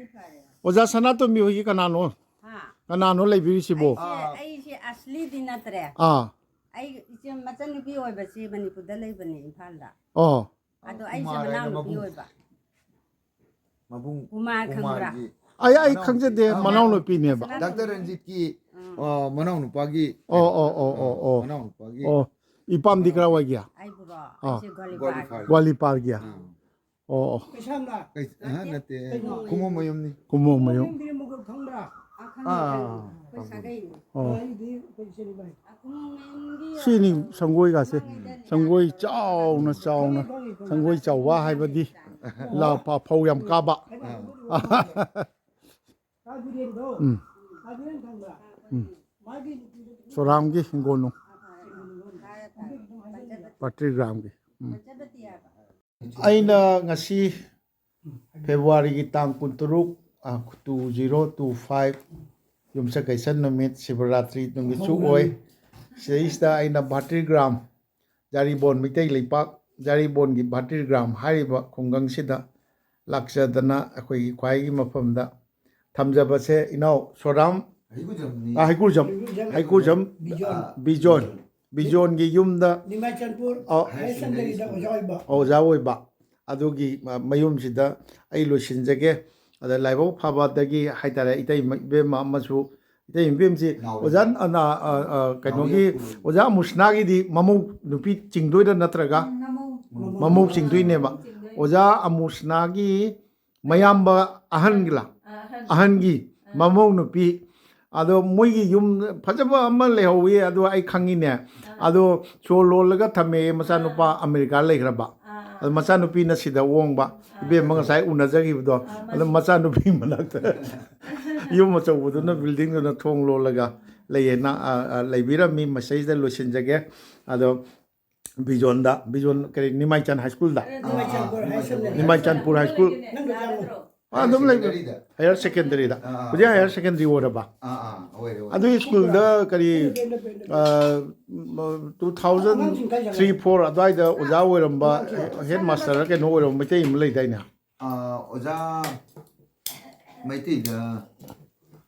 ꯑꯣꯖꯥ ꯁꯅꯥꯇꯣꯝꯕꯤ ꯍꯣꯏꯒꯤ ꯀꯅꯥꯅꯣ? ꯍꯥ? ꯀꯅꯥꯅꯣ ꯂꯩꯕꯤꯔꯤꯁꯤꯕꯣ? ꯑꯩꯁꯦ, ꯑꯥ꯫ ꯑꯩꯁꯦ ꯑꯁꯂꯤꯗꯤ ꯅꯠꯇ꯭ꯔꯦ꯫ ꯑꯥ꯫ ꯑꯩ ꯏꯆꯦ ꯃꯆꯟꯅꯨꯄꯤ ꯑꯣꯏꯕꯁꯤ ꯃꯅꯤꯄꯨꯔꯗ ꯂꯩꯕꯅꯦ, ꯏꯝꯐꯥꯜꯗ꯫ ꯑꯣ꯫ ꯑꯗꯣ ꯑꯩꯁꯦ ꯀꯨꯃꯥꯔ ꯍꯥꯏꯅ ꯃꯅꯥꯎꯅꯨꯄꯤ ꯃꯕꯨꯡ꯫ ꯑꯣꯏꯕ꯫ ꯃꯕꯨꯡ ꯀꯨꯃꯥꯔ ꯈꯪꯕ꯭ꯔꯥ? ꯀꯨꯃꯥꯔꯒꯤ ꯑꯩ, ꯑꯩ ꯃꯅꯥꯎꯅꯨꯄꯤ꯫ ꯈꯪꯖꯗꯦ, ꯑꯥ, ꯃꯅꯥꯎꯅꯨꯄꯤꯅꯦꯕ꯫ ꯁꯅꯥꯇꯣꯝꯕꯤ꯫ ꯗꯥꯛꯇꯔ ꯔꯟꯖꯤꯠꯀꯤ ꯎꯝ꯫ ꯑ, ꯃꯅꯥꯎꯅꯨꯄꯥꯒꯤ ꯑꯣ, ꯑꯣ, ꯑꯣ, ꯑꯣ, ꯑꯣ꯫ ꯃꯅꯥꯎꯅꯨꯄꯥꯒꯤ ꯑꯣ, ꯏꯄꯥꯝꯗꯤ ꯀꯔꯥꯏꯋꯥꯏꯒꯤ? ꯑꯩꯕꯨꯔꯣ? ꯑꯥ꯫ ꯑꯩꯁꯦ ꯒ꯭ꯋꯥꯂꯤꯄꯥꯔ꯫ ꯒ꯭ꯋꯥꯂꯤꯄꯥꯔ꯫ ꯒ꯭ꯋꯥꯂꯤꯄꯥꯔꯒꯤ? ꯑꯥ꯫ ꯑꯣ, ꯑꯣ꯫ ꯀꯩꯁꯥꯝꯗ? ꯀꯩ-, ꯑꯍ, ꯅꯠꯇꯦ꯫ ꯀꯩꯅꯣ? ꯈꯨꯃꯣꯝ ꯃꯌꯨꯝꯅꯤ꯫ ꯈꯨꯃꯣꯝ ꯃꯌꯨꯝ꯫ ꯈꯨꯃꯣꯝ ꯃꯌꯨꯝꯗꯤ ꯑꯃꯨꯛ ꯈꯪꯕ꯭ꯔꯥ? ꯑꯥ, ꯑꯥ, ꯑꯥ꯫ ꯑꯩꯈꯣꯏ ꯁꯥꯒꯩꯅꯦ꯫ ꯑꯣ꯫ ꯑꯩꯗꯤ ꯑꯩꯈꯣꯏ ꯏꯆꯦ ꯏꯕꯥꯏ꯫ ꯁꯤꯅꯤ ꯁꯪꯒꯣꯏꯒꯥꯁꯦ꯫ ꯁꯪꯒꯣꯏ ꯆꯥꯎꯅ ꯆꯥꯎꯅ, ꯁꯪꯒꯣꯏ ꯆꯥꯎꯕ ꯍꯥꯏꯕꯗꯤ ꯂꯥ ꯐ-, ꯐꯧ ꯌꯥꯝ ꯀꯥꯕ꯫ ꯑꯥ꯫ ꯎꯝ꯫ ꯎꯝ꯫ ꯁꯣꯔꯥꯝꯒꯤ ꯍꯤꯡꯒꯣꯜꯅꯨꯡ꯫ ꯄꯥꯇ꯭ꯔꯤꯒ꯭ꯔꯥꯝꯒꯤ꯫ ꯎꯝ꯫ ꯑꯩꯅ ꯉꯁꯤ ꯐꯦꯕ꯭ꯔꯨꯋꯥꯔꯤꯒꯤ ꯇꯥꯡ ꯀꯨꯟꯇꯔꯨꯛ, ꯑ, two zero two five, ꯌꯨꯝꯁꯀꯩꯁ ꯅꯨꯃꯤꯠ, ꯁꯤꯕꯔꯥꯇ꯭ꯔꯤ ꯅꯨꯃꯤꯠꯁꯨ ꯑꯣꯏ꯫ ꯁꯤꯗꯩꯁꯤꯗ ꯑꯩꯅ ꯚꯥꯇ꯭ꯔꯤꯒ꯭ꯔꯥꯝ, ꯖꯥꯔꯤꯕꯣꯟ ꯃꯤꯇꯩ ꯂꯩꯄꯥꯛ, ꯖꯥꯔꯤꯕꯣꯟꯒꯤ ꯚꯥꯇ꯭ꯔꯤꯒ꯭ꯔꯥꯝ ꯍꯥꯏꯔꯤꯕ ꯈꯨꯡꯒꯪꯁꯤꯗ ꯂꯥꯛꯆꯗꯅ ꯑꯩꯈꯣꯏꯒꯤ ꯈ꯭ꯋꯥꯏꯒꯤ ꯃꯐꯝꯗ ꯊꯝꯖꯕꯁꯦ ꯏꯅꯥꯎ ꯁꯣꯔꯥꯝ, ꯍꯩꯀꯨꯖꯝ꯫ ꯑ, ꯍꯩꯀꯨꯖꯝ, ꯍꯩꯀꯨꯖꯝ, ꯕꯤꯖꯣꯟ꯫ ꯑ, ꯕꯤꯖꯣꯟ, ꯕꯤꯖꯣꯟꯒꯤ ꯌꯨꯝꯗ, ꯅꯤꯃꯥꯏꯆꯥꯟꯄꯨꯔ ꯑ, ꯍꯥꯌꯔ ꯁꯦꯀꯦꯟꯗꯔꯤꯗ ꯑꯣꯖꯥ ꯑꯣꯏꯕ꯫ ꯑꯣꯖꯥ ꯑꯣꯏꯕ꯫ ꯑꯗꯨꯒꯤ ꯃ-, ꯃꯌꯨꯝꯁꯤꯗ ꯑꯩ ꯂꯣꯏꯁꯤꯟꯖꯒꯦ꯫ ꯑꯗ ꯂꯥꯏꯕꯛ ꯐꯕꯗꯒꯤ ꯍꯥꯏꯇꯥꯔꯦ, ꯏꯇꯩ ꯏꯕꯦꯝꯃ ꯑꯃꯁꯨ, ꯏꯇꯩ ꯏꯕꯦꯝꯁꯤ ꯅꯥꯎꯔꯦꯝ꯫ ꯑꯣꯖꯥ, ꯑ, ꯑ, ꯑ, ꯀꯩꯅꯣꯒꯤ, ꯅꯥꯎꯔꯦꯝ꯫ ꯑꯣꯖꯥ ꯑꯃꯨꯁꯅꯥꯒꯤꯗꯤ ꯃꯃꯧ ꯅꯨꯄꯤ ꯆꯤꯡꯗꯣꯏꯔꯥ ꯅꯠꯇ꯭ꯔꯒ? ꯎꯝ, ꯃꯃꯧ꯫ ꯃꯃꯧ ꯆꯤꯡꯗꯣꯏꯅꯦꯕ꯫ ꯆꯤꯡꯗꯣꯏꯅꯦ꯫ ꯑꯣꯖꯥ ꯑꯃꯨꯁꯅꯥꯒꯤ ꯃꯌꯥꯝꯕ ꯑꯍꯟꯒꯤꯂꯥ? ꯑ, ꯑꯍꯟ꯫ ꯑꯍꯟꯒꯤ ꯑ꯫ ꯃꯃꯧ ꯅꯨꯄꯤ꯫ ꯑꯗꯣ ꯃꯣꯏꯒꯤ ꯌꯨꯝ ꯐꯖꯕ ꯑꯃ ꯂꯩꯍꯧꯋꯤ, ꯑꯗꯣ ꯑꯩ ꯈꯪꯉꯤꯅꯦ꯫ ꯑ꯫ ꯑꯗꯣ ꯁꯣ ꯂꯣꯜꯂꯒ ꯊꯝꯃꯦ, ꯃꯆꯥꯅꯨꯄꯥ ꯑ꯫ ꯑꯃꯦꯔꯤꯀꯥ ꯂꯩꯈ꯭ꯔꯕ꯫ ꯑ, ꯑ, ꯑꯗꯣ ꯑ꯫ ꯃꯆꯥꯅꯨꯄꯤꯅ ꯁꯤꯗ ꯑꯣꯡꯕ꯫ ꯑ, ꯏꯕꯦꯝꯃ ꯃꯁꯤ-, ꯉꯁꯥꯏ ꯎꯅꯖꯈꯤꯕꯗꯣ, ꯑ, ꯑꯗꯣ ꯃꯁꯤ-, ꯃꯆꯥꯅꯨꯄꯤ ꯃꯅꯥꯛꯇ ꯌꯨꯝ ꯑꯆꯧꯕꯗꯨꯅ, ꯕꯤꯜꯗꯤꯡꯗꯨꯅ ꯊꯣꯡ ꯂꯣꯜꯂꯒ ꯂꯩꯌꯦꯅ, ꯑ, ꯑ, ꯂꯩꯕꯤꯔꯝꯃꯤ꯫ ꯃꯁꯤꯗꯩꯁꯤꯗ ꯂꯣꯏꯁꯤꯟꯖꯒꯦ꯫ ꯑꯗꯣ ꯕꯤꯖꯣꯟꯗ, ꯕꯤꯖꯣꯟ ꯀꯔꯤ, ꯅꯤꯃꯥꯏꯆꯥꯟ ꯍꯥꯏ ꯁ꯭ꯀꯨꯜꯗ? ꯅꯤꯃꯥꯏꯆꯥꯟꯄꯨꯔ ꯍꯥꯏ ꯁ꯭ꯀꯨꯜꯗ꯫ ꯅꯤꯃꯥꯏꯆꯥꯟꯄꯨꯔ ꯍꯥꯏ ꯁ꯭ꯀꯨꯜ꯫ ꯅꯪ ꯑꯣꯖꯥ ꯑꯣꯏ꯫ ꯑꯥ, ꯑꯗꯨꯝ ꯂꯩꯕ꯫ ꯁꯦꯀꯦꯟꯗꯔꯤꯗ? ꯍꯥꯌꯔ ꯁꯦꯀꯦꯟꯗꯔꯤꯗ꯫ ꯑꯥ, ꯑꯥ, ꯍꯧꯖꯤꯛ ꯍꯥꯌꯔ ꯁꯦꯀꯦꯟꯗꯔꯤ ꯑꯣꯏꯔꯕ? ꯑꯥ, ꯑꯥ, ꯑꯣꯏꯔꯦ, ꯑꯣꯏꯔꯦ꯫ ꯑꯗꯨꯒꯤ ꯁ꯭ꯀꯨꯜꯗ ꯀꯔꯤ, ꯑꯥ, two thousand three four ꯑꯗꯨꯋꯥꯏꯗ ꯑꯣꯖꯥ ꯑꯣꯏꯔꯝꯕ, ꯍꯦꯗ ꯃꯥꯁꯇꯔ ꯀꯩꯅꯣ ꯑꯣꯏꯔꯝꯕ ꯃꯩꯇꯩ ꯑꯃ ꯂꯩꯗꯥꯏꯅꯦ? ꯑꯥ, ꯑꯣꯖꯥ ꯃꯩꯇꯩꯗ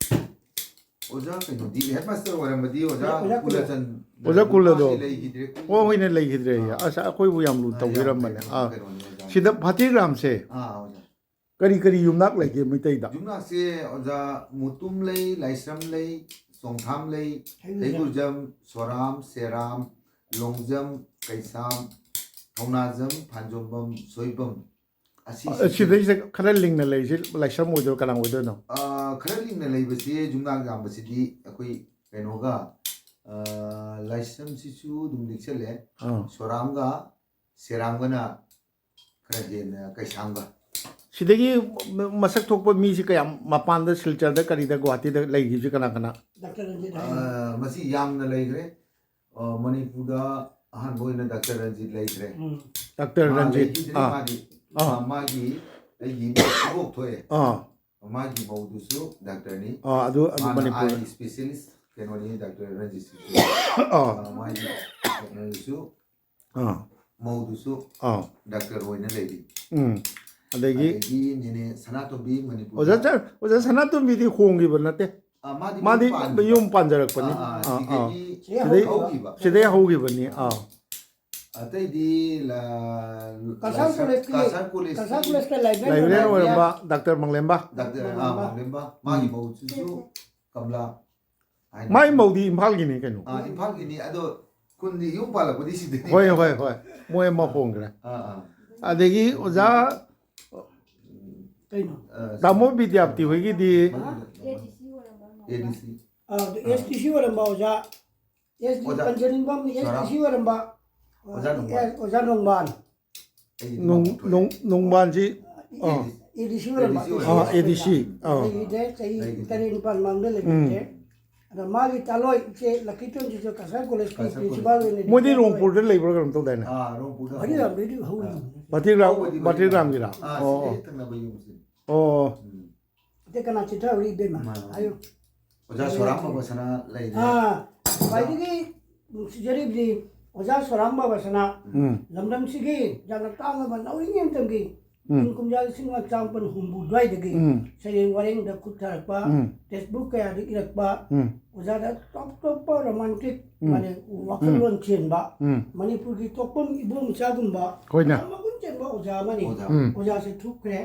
ꯑꯣꯖꯥ ꯀꯩꯅꯣꯗꯤ, ꯍꯦꯗ ꯃꯥꯁꯇꯔ ꯑꯣꯏꯔꯝꯕꯗꯤ ꯑꯣꯖꯥ ꯑꯣꯖꯥ ꯀꯨꯂ꯫ ꯀꯨꯂꯆꯟꯗ꯭ꯔ ꯑꯣꯖꯥ ꯀꯨꯂꯗꯣ꯫ ꯃꯥꯗꯤ ꯂꯩꯈꯤꯗ꯭ꯔꯦ꯫ ꯑꯣ, ꯍꯣꯏꯅꯦ, ꯂꯩꯈꯤꯗ꯭ꯔꯦ꯫ ꯑꯥ꯫ ꯑꯁ, ꯑꯩꯈꯣꯏꯕꯨ ꯌꯥꯝ ꯂꯨꯅ ꯑꯥ, ꯇꯧꯕꯤꯔꯝꯕꯅꯦ꯫ ꯌꯥꯝ ꯐꯩ, ꯑꯥ꯫ ꯀꯩꯅꯣꯅꯦ ꯑꯣꯖꯥ꯫ ꯁꯤꯗ ꯐꯥꯇꯤꯒ꯭ꯔꯥꯝꯁꯦ ꯑꯥ, ꯑꯣꯖꯥ꯫ ꯀꯔꯤ ꯀꯔꯤ ꯌꯨꯝꯅꯥꯛ ꯂꯩꯒꯦ ꯃꯩꯇꯩꯗ? ꯌꯨꯝꯅꯥꯛꯁꯦ ꯑꯣꯖꯥ ꯃꯨꯇꯨꯝ ꯂꯩ, ꯂꯥꯏꯁ꯭ꯔꯝ ꯂꯩ, ꯆꯣꯡꯊꯥꯝ ꯂꯩ, ꯍꯩꯒꯨꯖꯝ꯫ ꯍꯩꯒꯨꯖꯝ, ꯁꯣꯔꯥꯝ, ꯁꯦꯔꯥꯝ, ꯂꯣꯡꯖꯝ, ꯀꯩꯁꯥꯝ, ꯊꯧꯅꯥꯖꯝ, ꯐꯥꯟꯖꯣꯝꯕꯝ, ꯁꯣꯏꯕꯝ꯫ ꯑꯁꯤ ꯁꯤꯗꯩꯁꯤꯗ ꯈꯔ ꯂꯤꯡꯅ ꯂꯩꯔꯤꯁꯦ ꯂꯥꯏꯁ꯭ꯔꯝ ꯑꯣꯏꯗꯣꯏꯔꯣ, ꯀꯅꯥ ꯑꯣꯏꯗꯣꯏꯅꯣ? ꯑ, ꯈꯔ ꯂꯤꯡꯅ ꯂꯩꯕꯁꯦ ꯌꯨꯝꯅꯥꯛ ꯌꯥꯝꯕꯁꯤꯗꯤ ꯑꯩꯈꯣꯏ ꯀꯩꯅꯣꯒ, ꯑ, ꯂꯥꯏꯁ꯭ꯔꯝꯁꯤꯁꯨ ꯑꯗꯨꯝ ꯂꯤꯡꯁꯜꯂꯦ꯫ ꯑꯥ꯫ ꯁꯣꯔꯥꯝꯒ ꯁꯦꯔꯥꯝꯒꯅ ꯈꯔ ꯍꯦꯟꯅ, ꯀꯩꯁꯥꯝꯒ꯫ ꯁꯤꯗꯒꯤ ꯃꯁꯛ ꯊꯣꯛꯄ ꯃꯤꯁꯤ ꯀꯌꯥꯝ ꯃꯄꯥꯟꯗ, ꯁꯤꯜꯆꯔꯗ, ꯀꯔꯤꯗ, ꯒꯨꯍꯥꯇꯤꯗ ꯂꯩꯈꯤꯕꯁꯤ ꯀꯅꯥ ꯀꯅꯥ? ꯗꯥꯛꯇꯔ ꯔꯟꯖꯤꯠ ꯑ, ꯍꯥꯏꯅ꯫ ꯃꯁꯤ ꯌꯥꯝꯅ ꯂꯩꯈ꯭ꯔꯦ꯫ ꯑ, ꯃꯅꯤꯄꯨꯔꯗ ꯑꯍꯥꯟꯕ ꯑꯣꯏꯅ ꯗꯥꯛꯇꯔ ꯔꯟꯖꯤꯠ ꯂꯩꯈ꯭ꯔꯦ꯫ ꯎꯝ꯫ ꯗꯥꯛꯇꯔ ꯃꯥ ꯔꯟꯖꯤꯠ꯫ ꯂꯩꯈꯤꯗ꯭ꯔꯦ, ꯑꯥ꯫ ꯃꯥꯗꯤ꯫ ꯑꯥ꯫ ꯑ, ꯃꯥꯒꯤ ꯑꯩꯒꯤ ꯏꯕꯣꯛ ꯊꯣꯛꯑꯦ꯫ ꯑꯥ꯫ ꯃꯥꯒꯤ ꯃꯧꯗꯨꯁꯨ ꯗꯥꯛꯇꯔꯅꯤ꯫ ꯑꯥ, ꯑꯗꯨ, ꯑꯗꯨ ꯃꯥꯅ ꯃꯅꯤꯄꯨꯔ꯫ ꯑꯥꯏ ꯏꯁꯄꯦꯁꯤꯌꯦꯂꯤꯁ ꯀꯩꯅꯣꯅꯤ, ꯗꯥꯛꯇꯔ ꯔꯟꯖꯤꯠ ꯁꯤꯡꯁꯨ꯫ ꯑꯥ꯫ ꯑ, ꯃꯥꯒꯤ ꯀꯩꯅꯣꯗꯨꯁꯨ, ꯑꯥ꯫ ꯃꯧꯗꯨꯁꯨ ꯑꯥ꯫ ꯗꯥꯛꯇꯔ ꯑꯣꯏꯅ ꯂꯩꯔꯤ꯫ ꯎꯝ꯫ ꯑꯗꯒꯤ ꯑꯗꯒꯤ ꯅꯦꯅꯦ ꯁꯅꯥꯇꯣꯝꯕꯤ ꯃꯅꯤꯄꯨꯔ꯫ ꯑꯣꯖꯥ ꯆ-, ꯑꯣꯖꯥ ꯁꯅꯥꯇꯣꯝꯕꯤꯗꯤ ꯍꯣꯡꯈꯤꯕ ꯅꯠꯇꯦ꯫ ꯑ, ꯃꯥꯗꯤ ꯃꯥꯗꯤ ꯃꯌꯨꯝ ꯄꯥꯟꯈꯤꯕ꯫ ꯃꯌꯨꯝ ꯄꯥꯟꯖꯔꯛꯄꯅꯤ꯫ ꯑꯥ, ꯑꯥ, ꯑꯥ, ꯑꯥ꯫ ꯁꯤꯗꯒꯤ ꯁꯤꯗꯩ ꯁꯤꯗꯩ ꯍꯧꯈꯤꯕ꯫ ꯁꯤꯗꯩ ꯍꯧꯈꯤꯕꯅꯤ꯫ ꯑꯥ꯫ ꯑꯇꯩꯗꯤ ꯂ-, ꯀꯁꯥꯔ ꯀꯣꯂꯦꯖꯀꯤ, ꯀꯁꯥꯔ ꯀꯣꯂꯦꯖꯀꯤ ꯀꯁꯥꯔ ꯀꯣꯂꯦꯖꯇ ꯂꯥꯏꯕ꯭ꯔꯦꯔꯤꯌꯟ ꯂꯥꯏꯕ꯭ꯔꯦꯔꯤꯌꯟ ꯑꯣꯏꯔꯝꯕ ꯗꯥꯛꯇꯔ ꯃꯪꯂꯦꯝꯕ꯫ ꯗꯥꯛꯇꯔ, ꯑꯥ, ꯃꯪꯂꯦꯝꯕ꯫ ꯃꯪꯂꯦꯝꯕ꯫ ꯃꯥꯒꯤ ꯎꯝ꯫ ꯃꯧꯁꯤꯁꯨ ꯀꯃꯂꯥ ꯍꯥꯏꯅ꯫ ꯃꯥꯏ ꯃꯧꯗꯤ ꯏꯝꯐꯥꯜꯒꯤꯅꯤ ꯀꯩꯅꯣ꯫ ꯑꯥ, ꯏꯝꯐꯥꯜꯒꯤꯅꯤ꯫ ꯑꯗꯣ ꯈꯨꯟꯗꯤ ꯌꯨꯝ ꯄꯥꯜꯂꯛꯄꯗꯤ ꯁꯤꯗꯅꯤ꯫ ꯍꯣꯏ, ꯍꯣꯏ, ꯍꯣꯏ꯫ ꯃꯣꯏ ꯑꯃ ꯍꯣꯡꯈ꯭ꯔꯦ꯫ ꯑꯥ, ꯑꯥ꯫ ꯑꯗꯒꯤ ꯑꯣꯖꯥ ꯀꯩꯅꯣ? ꯑ, ꯇꯥꯃꯣ ꯕꯤꯗ꯭ꯌꯥꯄꯇꯤ ꯍꯣꯏꯒꯤꯗꯤ ꯃꯗꯨꯗ, ꯑꯦ ꯗꯤ ꯁꯤ꯫ ꯑꯦꯁ ꯇꯤ ꯁꯤ ꯑꯣꯏꯔꯝꯕ ꯑꯣꯖꯥ, ꯑꯦꯁ ꯗꯤ ꯑꯣꯖꯥ ꯄꯟꯖꯅꯤꯡꯕꯝ, ꯑꯦꯁ ꯇꯤ ꯁꯤ ꯑꯣꯏꯔꯝꯕ ꯑꯣꯖꯥ ꯅꯣꯡꯃꯥꯟ꯫ ꯑꯣꯖꯥ ꯅꯣꯡꯃꯥꯟ꯫ ꯑꯩꯒꯤ ꯅꯣꯡ-, ꯅꯣꯡꯃꯥꯟ꯫ ꯅꯣꯡ-, ꯅꯣꯡꯃꯥꯟꯁꯤ, ꯑꯥ꯫ ꯑꯦ ꯗꯤ ꯁꯤ ꯑꯣꯏꯔꯝꯕ꯫ ꯑꯥ, ꯑꯦ ꯗꯤ ꯁꯤ꯫ ꯑꯥ꯫ ꯂꯩꯈꯤꯗ꯭ꯔꯦ, ꯆꯍꯤ ꯂꯩꯈꯤꯗ꯭ꯔꯦ꯫ ꯇꯔꯦꯠ ꯅꯤꯄꯥꯜ ꯃꯥꯡꯗ ꯎꯝ꯫ ꯂꯩꯈꯤꯗ꯭ꯔꯦ꯫ ꯑꯗ ꯃꯥꯒꯤ ꯇꯥꯂꯣꯏ ꯏꯆꯦ ꯂꯛꯀꯤ ꯇꯣꯟꯁꯤꯁꯨ ꯀꯁꯥꯔ ꯀꯣꯂꯦꯖꯀꯤ ꯀꯁꯥꯔ ꯀꯣꯂꯦꯖ꯫ ꯄ꯭ꯔꯤꯟꯁꯤꯄꯥꯜ ꯑꯣꯏꯅ ꯃꯣꯏꯗꯤ ꯔꯤꯇꯥꯌꯔ ꯑꯣꯏ꯫ ꯔꯣꯡꯄꯨꯔꯗ ꯂꯩꯕ꯭ꯔꯥ ꯀꯩꯅꯣꯝ ꯇꯧꯗꯥꯏꯅꯦ? ꯑꯥ, ꯔꯣꯡꯄꯨꯔꯗ꯫ ꯚꯥꯔꯤꯔꯥꯝꯗꯩꯗꯤ ꯍꯧꯔꯤ꯫ ꯑꯥ꯫ ꯕꯥꯇꯤꯔꯥꯝ, ꯍꯧꯕꯗꯤ ꯕꯥꯇꯤꯔꯥꯝꯒꯤꯔꯥ? ꯑꯥ, ꯑꯣ, ꯁꯤꯗꯩ ꯊꯪꯅꯕ ꯌꯨꯝꯁꯤꯅꯤ꯫ ꯑꯣ꯫ ꯎꯝ꯫ ꯑꯇꯩ ꯀꯅꯥ ꯆꯤꯊꯍꯧꯔꯤ ꯏꯕꯦꯝꯃ? ꯃꯥꯅꯤ꯫ ꯍꯥꯏꯌꯨ꯫ ꯑꯣꯖꯥ ꯁꯣꯔꯥꯝ ꯕꯕꯥꯁꯅꯥ ꯂꯩꯔꯦ꯫ ꯑꯥ, ꯈ꯭ꯋꯥꯏꯗꯒꯤ ꯅꯨꯡꯁꯤꯖꯔꯤꯕꯗꯤ ꯑꯣꯖꯥ ꯁꯣꯔꯥꯝ ꯕꯕꯥꯁꯅꯥ ꯎꯝ꯫ ꯂꯝꯗꯝꯁꯤꯒꯤ ꯌꯥꯝꯅ ꯇꯥꯡꯂꯕ ꯅꯥꯎꯔꯤꯉꯩ ꯃꯇꯝꯒꯤ ꯎꯝ꯫ ꯀꯨꯝꯖꯥ ꯂꯤꯁꯤꯡ ꯑꯃ ꯆꯥꯃꯥꯄꯟ ꯍꯨꯝꯐꯨ ꯑꯗꯨꯋꯥꯏꯗꯒꯤ ꯎꯝ꯫ ꯁꯩꯔꯦꯡ ꯋꯥꯔꯦꯡꯗ ꯈꯨꯠ ꯊꯥꯔꯛꯄ, ꯎꯝ꯫ ꯇꯦꯛꯁꯕꯨꯛ ꯀꯌꯥꯗ ꯏꯔꯛꯄ, ꯎꯝ꯫ ꯑꯣꯖꯥꯗ ꯇꯣꯞ ꯇꯣꯞꯄ ꯔꯣꯃꯥꯟꯇꯤꯛ ꯎꯝ꯫ ꯃꯥꯅꯦ ꯋꯥꯈꯜꯂꯣꯟ ꯆꯦꯟꯕ, ꯎꯝ꯫ ꯃꯅꯤꯄꯨꯔꯒꯤ ꯊꯣꯛꯐꯝ ꯏꯕꯣꯝ ꯏꯆꯥꯒꯨꯝꯕ ꯍꯣꯏꯅꯦ꯫ ꯌꯥꯝ ꯃꯒꯨꯟ ꯆꯦꯟꯕ ꯑꯣꯖꯥ ꯑꯃꯅꯤ꯫ ꯑꯣꯖꯥ꯫ ꯎꯝ꯫ ꯑꯣꯖꯥꯁꯦ ꯊꯨꯞꯈ꯭ꯔꯦ꯫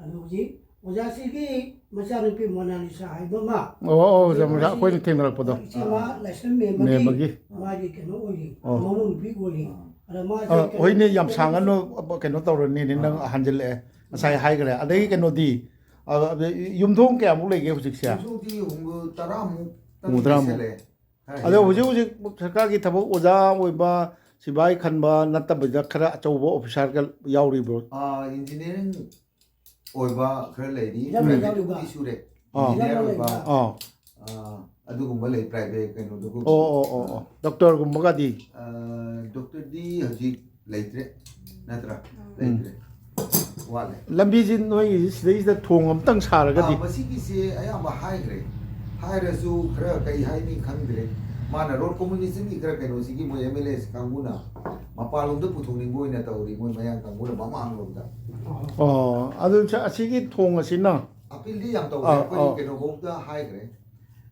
ꯑꯗꯨ ꯍꯧꯖꯤꯛ ꯑꯣꯖꯥꯁꯤꯒꯤ ꯃꯆꯥꯅꯨꯄꯤ ꯃꯣꯅꯥꯂꯤꯁꯥ ꯍꯥꯏꯕ ꯑꯃ, ꯑꯣ, ꯑꯣ, ꯑꯣꯖꯥ ꯃꯣꯅꯥꯂꯤꯁꯥ, ꯑꯩꯈꯣꯏꯅ ꯊꯦꯡꯅꯔꯛꯄꯗꯣ꯫ ꯏꯆꯦ ꯑꯃ ꯂꯥꯏꯁ꯭ꯔꯝ ꯃꯦꯝꯕꯒꯤ, ꯃꯦꯝꯕꯒꯤ꯫ ꯃꯥꯒꯤ ꯀꯩꯅꯣ ꯑꯣꯏꯔꯤ, ꯑꯣ꯫ ꯃꯃꯧ ꯅꯨꯄꯤ ꯑꯣꯏꯔꯤ꯫ ꯑꯗ ꯃꯥꯁꯦ ꯑ, ꯀꯩꯅꯣ ꯍꯣꯏꯅꯦ, ꯌꯥꯝ ꯁꯥꯡꯉꯅꯨ, ꯀꯩꯅꯣ ꯇꯧꯔꯅꯤꯅꯦ, ꯅꯪ ꯑꯥ꯫ ꯍꯟꯖꯤꯜꯂꯛꯑꯦ꯫ ꯉꯁꯥꯏ ꯍꯥꯏꯈ꯭ꯔꯦ꯫ ꯑꯗꯒꯤ ꯀꯩꯅꯣꯗꯤ, ꯑ, ꯑ, ꯌꯨꯝꯊꯣꯡ ꯀꯌꯥꯃꯨꯛ ꯂꯩꯒꯦ ꯍꯧꯖꯤꯛꯁꯦ? ꯌꯨꯝꯊꯣꯡꯗꯤ ꯍꯨꯝꯐꯨ ꯇꯔꯥꯃꯨꯛ ꯍꯨꯝꯐꯨ ꯇꯔꯥꯃꯨꯛ꯫ ꯂꯩꯁꯜꯂꯛꯑꯦ꯫ ꯈꯔ ꯑꯗꯣ ꯍꯦꯟꯅ ꯍꯧꯖꯤꯛ ꯍꯧꯖꯤꯛ ꯁꯔꯀꯥꯔꯒꯤ ꯊꯕꯛ ꯑꯣꯖꯥ ꯑꯣꯏꯕ, ꯁꯤꯕꯥꯏ ꯈꯟꯕ ꯅꯠꯇꯕꯤꯗ ꯈꯔ ꯑꯆꯧꯕ ꯑꯣꯐꯤꯁꯥꯔꯒ ꯌꯥꯎꯔꯤꯕ꯭ꯔꯣ? ꯑꯥ, ꯏꯟꯖꯤꯅꯤꯌꯥꯔꯤꯡ ꯑꯣꯏꯕ ꯈꯔ ꯂꯩꯔꯤ, ꯌꯥꯝ ꯄ꯭ꯔꯥꯏꯚꯦꯠꯇꯕꯨꯗꯤ ꯂꯩꯕ꯫ ꯁꯨꯔꯦ꯫ ꯑꯥ꯫ ꯏꯟꯖꯤꯅꯤꯌꯥꯔ ꯌꯥꯝ ꯑꯣꯏꯕ, ꯂꯩꯕ꯫ ꯑꯥ꯫ ꯑꯥ, ꯑꯗꯨꯒꯨꯝꯕ ꯂꯩ, ꯄ꯭ꯔꯥꯏꯚꯦꯠ ꯀꯩꯅꯣꯗꯨꯒꯨꯝꯕ꯫ ꯑꯣ, ꯑꯣ, ꯑꯣ, ꯑꯣ꯫ ꯗꯣꯛꯇꯔꯒꯨꯝꯕꯒꯗꯤ? ꯑꯥ, ꯗꯣꯛꯇꯔꯗꯤ ꯍꯧꯖꯤꯛ ꯂꯩꯇ꯭ꯔꯦ, ꯅꯠꯇ꯭ꯔꯥ? ꯎꯝ꯫ ꯂꯩꯇ꯭ꯔꯦ꯫ ꯋꯥꯠꯂꯦ꯫ ꯂꯝꯕꯤꯁꯤ ꯅꯣꯏꯒꯤ ꯁꯤꯗꯩꯁꯤꯗ ꯊꯣꯡ ꯑꯝꯇꯪ ꯁꯥꯔꯒꯗꯤ? ꯑꯥ, ꯃꯁꯤꯒꯤꯁꯦ ꯑꯌꯥꯝꯕ ꯍꯥꯏꯈ꯭ꯔꯦ꯫ ꯍꯥꯏꯔꯁꯨ ꯈꯔ ꯀꯩ ꯍꯥꯏꯅꯤ ꯈꯪꯗ꯭ꯔꯦ꯫ ꯃꯥꯅ ꯔꯣꯗ ꯀꯣꯝꯕꯤꯅꯦꯁꯟꯒꯤ ꯈꯔ ꯀꯩꯅꯣꯁꯤꯒꯤ ꯃꯣꯏ ꯑꯦꯝ ꯑꯦꯜ ꯑꯦ ꯀꯥꯡꯕꯨꯅ ꯃꯄꯥꯟꯂꯣꯝꯗ ꯄꯨꯊꯣꯛꯅꯤꯡꯕ ꯑꯣꯏꯅ ꯇꯧꯔꯤ, ꯃꯣꯏ ꯃꯌꯥꯡ ꯀꯥꯡꯕꯨꯅ ꯃꯃꯥꯡꯂꯣꯝꯗ꯫ ꯑꯣ, ꯑꯗꯨ ꯁ-, ꯑꯁꯤꯒꯤ ꯊꯣꯡ ꯑꯁꯤꯅ? ꯑꯄꯤꯜꯗꯤ ꯌꯥꯝ ꯇꯧꯔꯦ꯫ ꯑꯥ, ꯑꯩꯈꯣꯏ ꯑꯥ꯫ ꯀꯩꯅꯣꯐꯧꯗ ꯍꯥꯏꯈ꯭ꯔꯦ꯫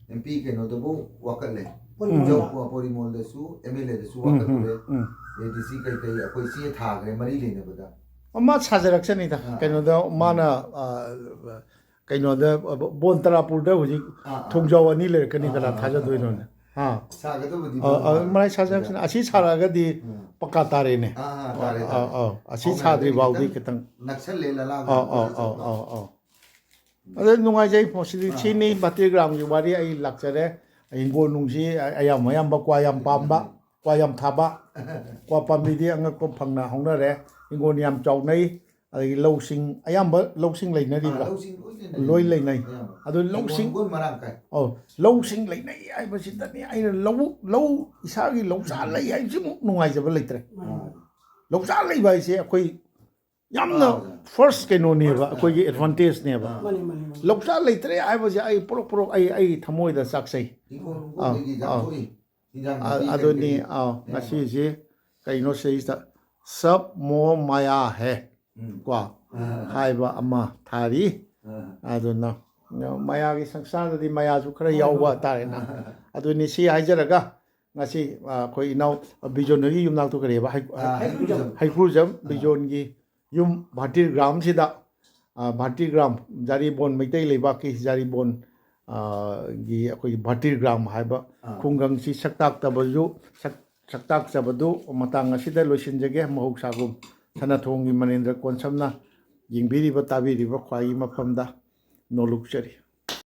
ꯑꯦꯝ ꯄꯤ ꯀꯩꯅꯣꯗꯕꯨ ꯋꯥꯀꯠꯂꯦ꯫ ꯄꯣꯔꯤꯃꯣꯜꯗ꯫ ꯖꯧ-, ꯄꯣꯔꯤꯃꯣꯜꯗꯁꯨ, ꯑꯦꯝ ꯑꯦꯜ ꯑꯦꯗꯁꯨ ꯎꯝ, ꯋꯥꯀꯠꯂꯨꯔꯦ꯫ ꯎꯝ, ꯎꯝ꯫ ꯑꯦ ꯗꯤ ꯁꯤ ꯀꯩꯀꯩ ꯑꯩꯈꯣꯏ ꯆꯦ ꯊꯥꯈ꯭ꯔꯦ ꯃꯔꯤ ꯂꯩꯅꯕꯗ꯫ ꯑꯃ ꯁꯥꯖꯔꯛꯁꯅꯤꯗ꯫ ꯑꯥ, ꯑꯥ꯫ ꯀꯩꯅꯣꯗ ꯃꯥꯅ, ꯎꯝ꯫ ꯑ, ꯀꯩꯅꯣꯗ, ꯑ, ꯕꯣꯟ ꯇꯔꯥꯄꯨꯔꯗ ꯍꯧꯖꯤꯛ ꯑꯥ, ꯑꯥ꯫ ꯊꯣꯡꯖꯥꯎ ꯑꯅꯤ ꯂꯩꯔꯛꯀꯅꯤ, ꯑꯥ, ꯀꯅꯥ ꯑꯥ, ꯑꯥ, ꯊꯥꯖꯗꯣꯏꯅꯣꯅꯦ? ꯑꯥ꯫ ꯑꯥ꯫ ꯁꯥꯒꯗꯕꯗꯤ ꯑꯥ, ꯃꯑꯣꯡ ꯑꯥ, ꯃꯥꯜꯂꯦ꯫ ꯃꯥꯏ ꯁꯥꯖꯔꯛꯁꯅꯤ꯫ ꯑꯁꯤ ꯁꯥꯔꯛꯑꯒꯗꯤ ꯎꯝ꯫ ꯄꯀꯥ ꯇꯥꯔꯦꯅꯦ꯫ ꯑꯥ, ꯑꯥ, ꯇꯥꯔꯦ, ꯑꯥ, ꯇꯥꯔꯦ꯫ ꯑꯥ, ꯑꯥ꯫ ꯑꯁꯤ ꯍꯧꯅ ꯁꯥꯗ꯭ꯔꯤ ꯐꯥꯎꯗꯤ ꯈꯤꯇꯪ ꯈꯤꯇꯪ ꯅꯛꯁꯜꯂꯦ ꯂꯂꯥꯡ ꯑꯥ, ꯑꯥ, ꯑꯥ, ꯑꯥ, ꯑꯥ꯫ ꯑꯗ ꯅꯨꯡꯉꯥꯏꯖꯩ꯫ ꯃꯁꯤꯗꯤ ꯑꯥ꯫ ꯁꯤꯅꯤ ꯕꯥꯇꯤꯒ꯭ꯔꯥꯝꯒꯤ ꯋꯥꯔꯤ꯫ ꯑꯩ ꯂꯥꯛꯆꯔꯦ꯫ ꯍꯤꯡꯒꯣꯜ ꯅꯨꯡꯁꯤ ꯑꯌꯥꯝꯕ, ꯑꯌꯥꯝꯕ ꯀ꯭ꯋꯥ ꯌꯥꯝ ꯄꯥꯝꯕ, ꯎꯝ꯫ ꯀ꯭ꯋꯥ ꯌꯥꯝ ꯊꯥꯕ꯫ ꯀ꯭ꯋꯥ ꯄꯥꯝꯕꯤꯗꯤ ꯑꯉꯛꯄ ꯐꯪꯅ ꯍꯧꯅꯔꯦ꯫ ꯍꯤꯡꯒꯣꯜ ꯌꯥꯝ ꯆꯥꯎꯅꯩ꯫ ꯑꯗꯒꯤ ꯂꯧꯁꯤꯡ, ꯑꯌꯥꯝꯕ ꯂꯧꯁꯤꯡ ꯂꯩꯅꯔꯤꯕ꯭ꯔꯥ? ꯑꯥ, ꯂꯧꯁꯤꯡ ꯂꯣꯏ ꯂꯩꯅꯩ꯫ ꯂꯣꯏ ꯂꯩꯅꯩ꯫ ꯑꯌꯥꯝꯕ꯫ ꯑꯗꯨ ꯍꯤꯡꯒꯣꯜ, ꯂꯧꯁꯤꯡ ꯍꯤꯡꯒꯣꯜ ꯃꯔꯥꯡ ꯀꯥꯏ꯫ ꯑꯧ, ꯂꯧꯁꯤꯡ ꯂꯩꯅꯩ ꯍꯥꯏꯕꯁꯤꯗꯅꯤ ꯑꯩꯅ ꯂꯧ, ꯂꯧ, ꯏꯁꯥꯒꯤ ꯂꯧꯆꯥ ꯎꯝ꯫ ꯂꯩ ꯍꯥꯏꯕꯁꯤꯃꯨꯛ ꯅꯨꯡꯉꯥꯏꯖꯕ ꯂꯩꯇ꯭ꯔꯦ꯫ ꯎꯝ꯫ ꯂꯧꯆꯥ ꯂꯩꯕ ꯍꯥꯏꯁꯦ ꯑꯩꯈꯣꯏ ꯌꯥꯝꯅ ꯑꯥ, ꯐꯥꯔꯁ ꯀꯩꯅꯣꯅꯦꯕ, ꯐꯥꯔꯁ, ꯑꯩꯈꯣꯏꯒꯤ ꯑꯥ, ꯑꯦꯗꯚꯥꯟꯇꯦꯖꯅꯦꯕ꯫ ꯑꯥ꯫ ꯃꯥꯅꯤ, ꯃꯥꯅꯤ, ꯃꯥꯅꯤ꯫ ꯂꯧꯆꯥ ꯂꯩꯇ꯭ꯔꯦ ꯍꯥꯏꯕꯁꯦ ꯑꯩ ꯄ꯭ꯔꯣꯛ ꯄ꯭ꯔꯣꯛ ꯑꯩ, ꯑꯩ ꯊꯃꯣꯏꯗ ꯆꯥꯛꯆꯩ꯫ ꯍꯤꯡꯒꯣꯜ ꯑꯥ, ꯅꯨꯡꯒꯣꯜꯗꯒꯤ ꯑꯥ꯫ ꯌꯥꯝ ꯊꯣꯛꯏ꯫ ꯍꯤꯟꯖꯥꯡ ꯑ-, ꯅꯥꯄꯤ ꯑꯗꯨꯅꯤ, ꯀꯩꯀꯩ ꯑꯥ, ꯑꯌꯥꯝꯕ꯫ ꯉꯁꯤꯁꯤ ꯀꯩꯅꯣ ꯁꯤꯗꯩꯁꯤꯗ "ꯁꯕ ꯃꯣꯍ ꯃꯥꯌꯥ ꯍꯦ" ꯎꯝ꯫ ꯀꯣ, ꯑꯥ꯫ ꯍꯥꯏꯕ ꯑꯃ ꯊꯥꯔꯤ꯫ ꯑꯥ꯫ ꯑꯗꯨꯅ ꯃꯌꯥꯒꯤ ꯁꯪꯁꯥꯔꯗꯗꯤ ꯃꯌꯥꯁꯨ ꯈꯔ ꯍꯣꯏ, ꯌꯥꯎꯕ ꯍꯣꯏ꯫ ꯇꯥꯔꯦꯅ꯫ ꯑꯥ꯫ ꯑꯗꯨꯅꯤ ꯁꯤ ꯍꯥꯏꯖꯔꯒ ꯉꯁꯤ, ꯑ, ꯑꯩꯈꯣꯏ ꯏꯅꯥꯎ ꯕꯤꯖꯣꯟ ꯍꯣꯏꯒꯤ ꯌꯨꯝꯅꯥꯛꯇꯣ ꯀꯔꯤꯕ? ꯍꯩ-, ꯑ, ꯍꯩꯀ꯭ꯔꯨꯖꯝ꯫ ꯍꯩꯀ꯭ꯔꯨꯖꯝ ꯑ꯫ ꯕꯤꯖꯣꯟꯒꯤ ꯌꯨꯝ ꯚꯥꯔꯇꯤꯔ ꯒ꯭ꯔꯥꯝꯁꯤꯗ ꯚꯥꯔꯇꯤꯒ꯭ꯔꯥꯝ, ꯖꯥꯔꯤꯕꯣꯟ, ꯃꯩꯇꯩ ꯂꯩꯕꯥꯛꯀꯤ ꯖꯥꯔꯤꯕꯣꯟ, ꯑ, ꯒꯤ ꯑꯩꯈꯣꯏꯒꯤ ꯚꯥꯔꯇꯤꯒ꯭ꯔꯥꯝ ꯍꯥꯏꯕ ꯑꯥ꯫ ꯈꯨꯡꯒꯪꯁꯤ ꯁꯛꯇꯥꯛꯇꯕꯁꯨ, ꯁꯛ-, ꯁꯛꯇꯥꯛꯆꯕꯗꯨ ꯃꯇꯥꯡ ꯑꯁꯤꯗ ꯂꯣꯏꯁꯤꯟꯖꯒꯦ꯫ ꯃꯍꯧꯁꯥꯒꯨꯝ ꯁꯅꯥꯊꯣꯡꯒꯤ ꯃꯅꯦꯟꯗ꯭ꯔ ꯀꯣꯟꯁꯝꯅ ꯌꯦꯡꯕꯤꯔꯤꯕ, ꯇꯥꯕꯤꯔꯤꯕ ꯈ꯭ꯋꯥꯏꯒꯤ ꯃꯐꯝꯗ ꯅꯣꯂꯨꯛꯆꯔꯤ꯫